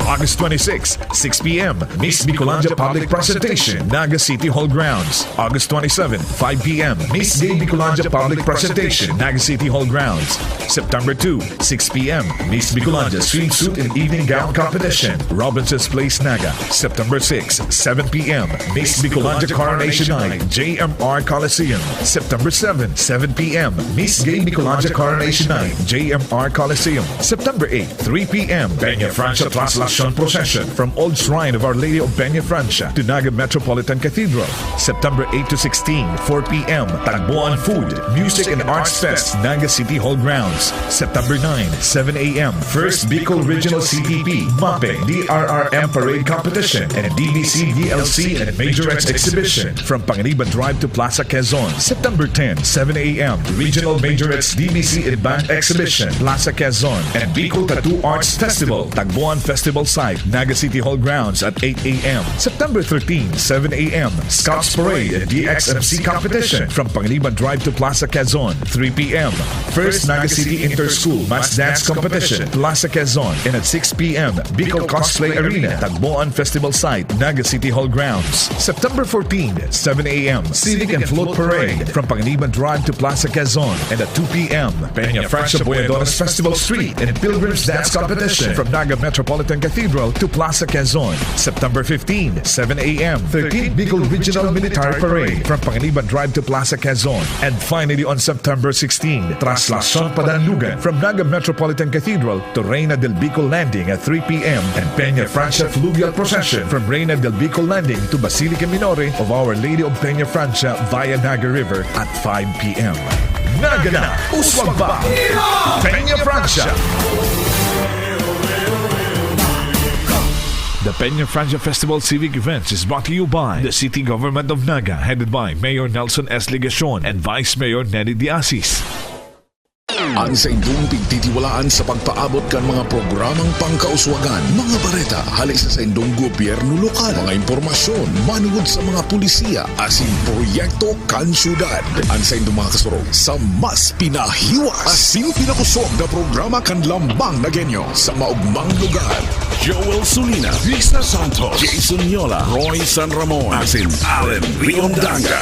August twenty-six, six p.m., Miss Bicolandia Public Presentation, Naga City Hall Grounds. August twenty-seven, five p.m., Miss Gay Bicolandia Public Presentation, Naga City Hall Grounds. September two, six p.m., Miss Bicolandia Swimsuit and Evening Gown Competition, Robinson's Place, Naga. September six, seven p.m., Miss Bicolandia Coronation Night, J M R Coliseum. September seven, seven p.m., Miss Gay Bicolandia Coronation Night, J M R Coliseum. September eight, three p.m., Peña Francia Translacion Procession from Old Shrine of Our Lady of Peña Francia to Naga Metropolitan Cathedral. September eight to sixteen, four p.m., Tagboan Food, Music and Arts Fest, Naga City Hall Grounds. September nine, seven a.m., First Bicol Regional C T P, MAPEC, D R R M Parade Competition, and D B C D L C and Majorettes Exhibition from Panganiban Drive to Plaza Quezon. September ten, seven a.m., Regional Majorettes D B C and Band Exhibition, Plaza Quezon, and Bicol Tattoo Arts Festival, Tagboan Festival Site, Naga City Hall Grounds at eight a.m. September thirteen, seven a.m., Scouts Parade and D X M C Competition from Panganiban Drive to Plaza Quezon, three p.m. First Naga City Inter-School Mass Dance Competition, Plaza Quezon, and at six p.m., Bicol Cosplay Arena, Tagboan Festival Site, Naga City Hall Grounds. September fourteen, seven a.m., Civic and Float Parade from Panganiban Drive to Plaza Quezon, and at two p.m., Peña Francia Boyadones Festival Street and Pilgrims Dance Competition from Naga Metropolitan Cathedral to Plaza Quezon, September fifteen, seven a m, thirteenth Bicol Regional Military Parade from Panganiban Drive to Plaza Quezon, and finally on September sixteen, Traslacion Padanlugan from Naga Metropolitan Cathedral to Reina del Bicol Landing at three p.m. and Peña Francia Fluvial Procession from Reina del Bicol Landing to Basilica Minore of Our Lady of Peña Francia via Naga River at five p.m. Naga na, uswag pa! Peña Francia! The Peña Francia Festival Civic Events is brought to you by the City Government of Naga, headed by Mayor Nelson S. Legacion and Vice Mayor Nelly Diasis. An saindong pigtitiwalaan sa pagpaabot kan mga programang pangkauswagan, mga bareta hali sa saindong gobyerno lokal, mga impormasyon manungod sa mga pulisiya asin proyekto kan syudad. An saindong mga kasurog sa mas pinahiwas asin pinakusog na programa kan Lambang Nagenyo sa maogmang lugar. Joel Sulina, Risa Santos, Jason Yola, Roy San Ramon, asin Allen Riondanga.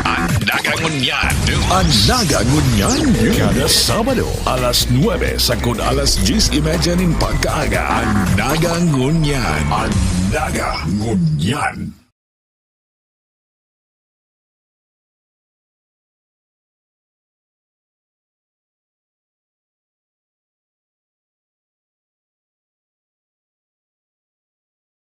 An Naga Ngunyan. An Naga Ngunyan. Kada Sabado, alas nuebe sagkod alas dyes y media nin pagkaaga. An Naga Ngunyan. An Naga Ngunyan.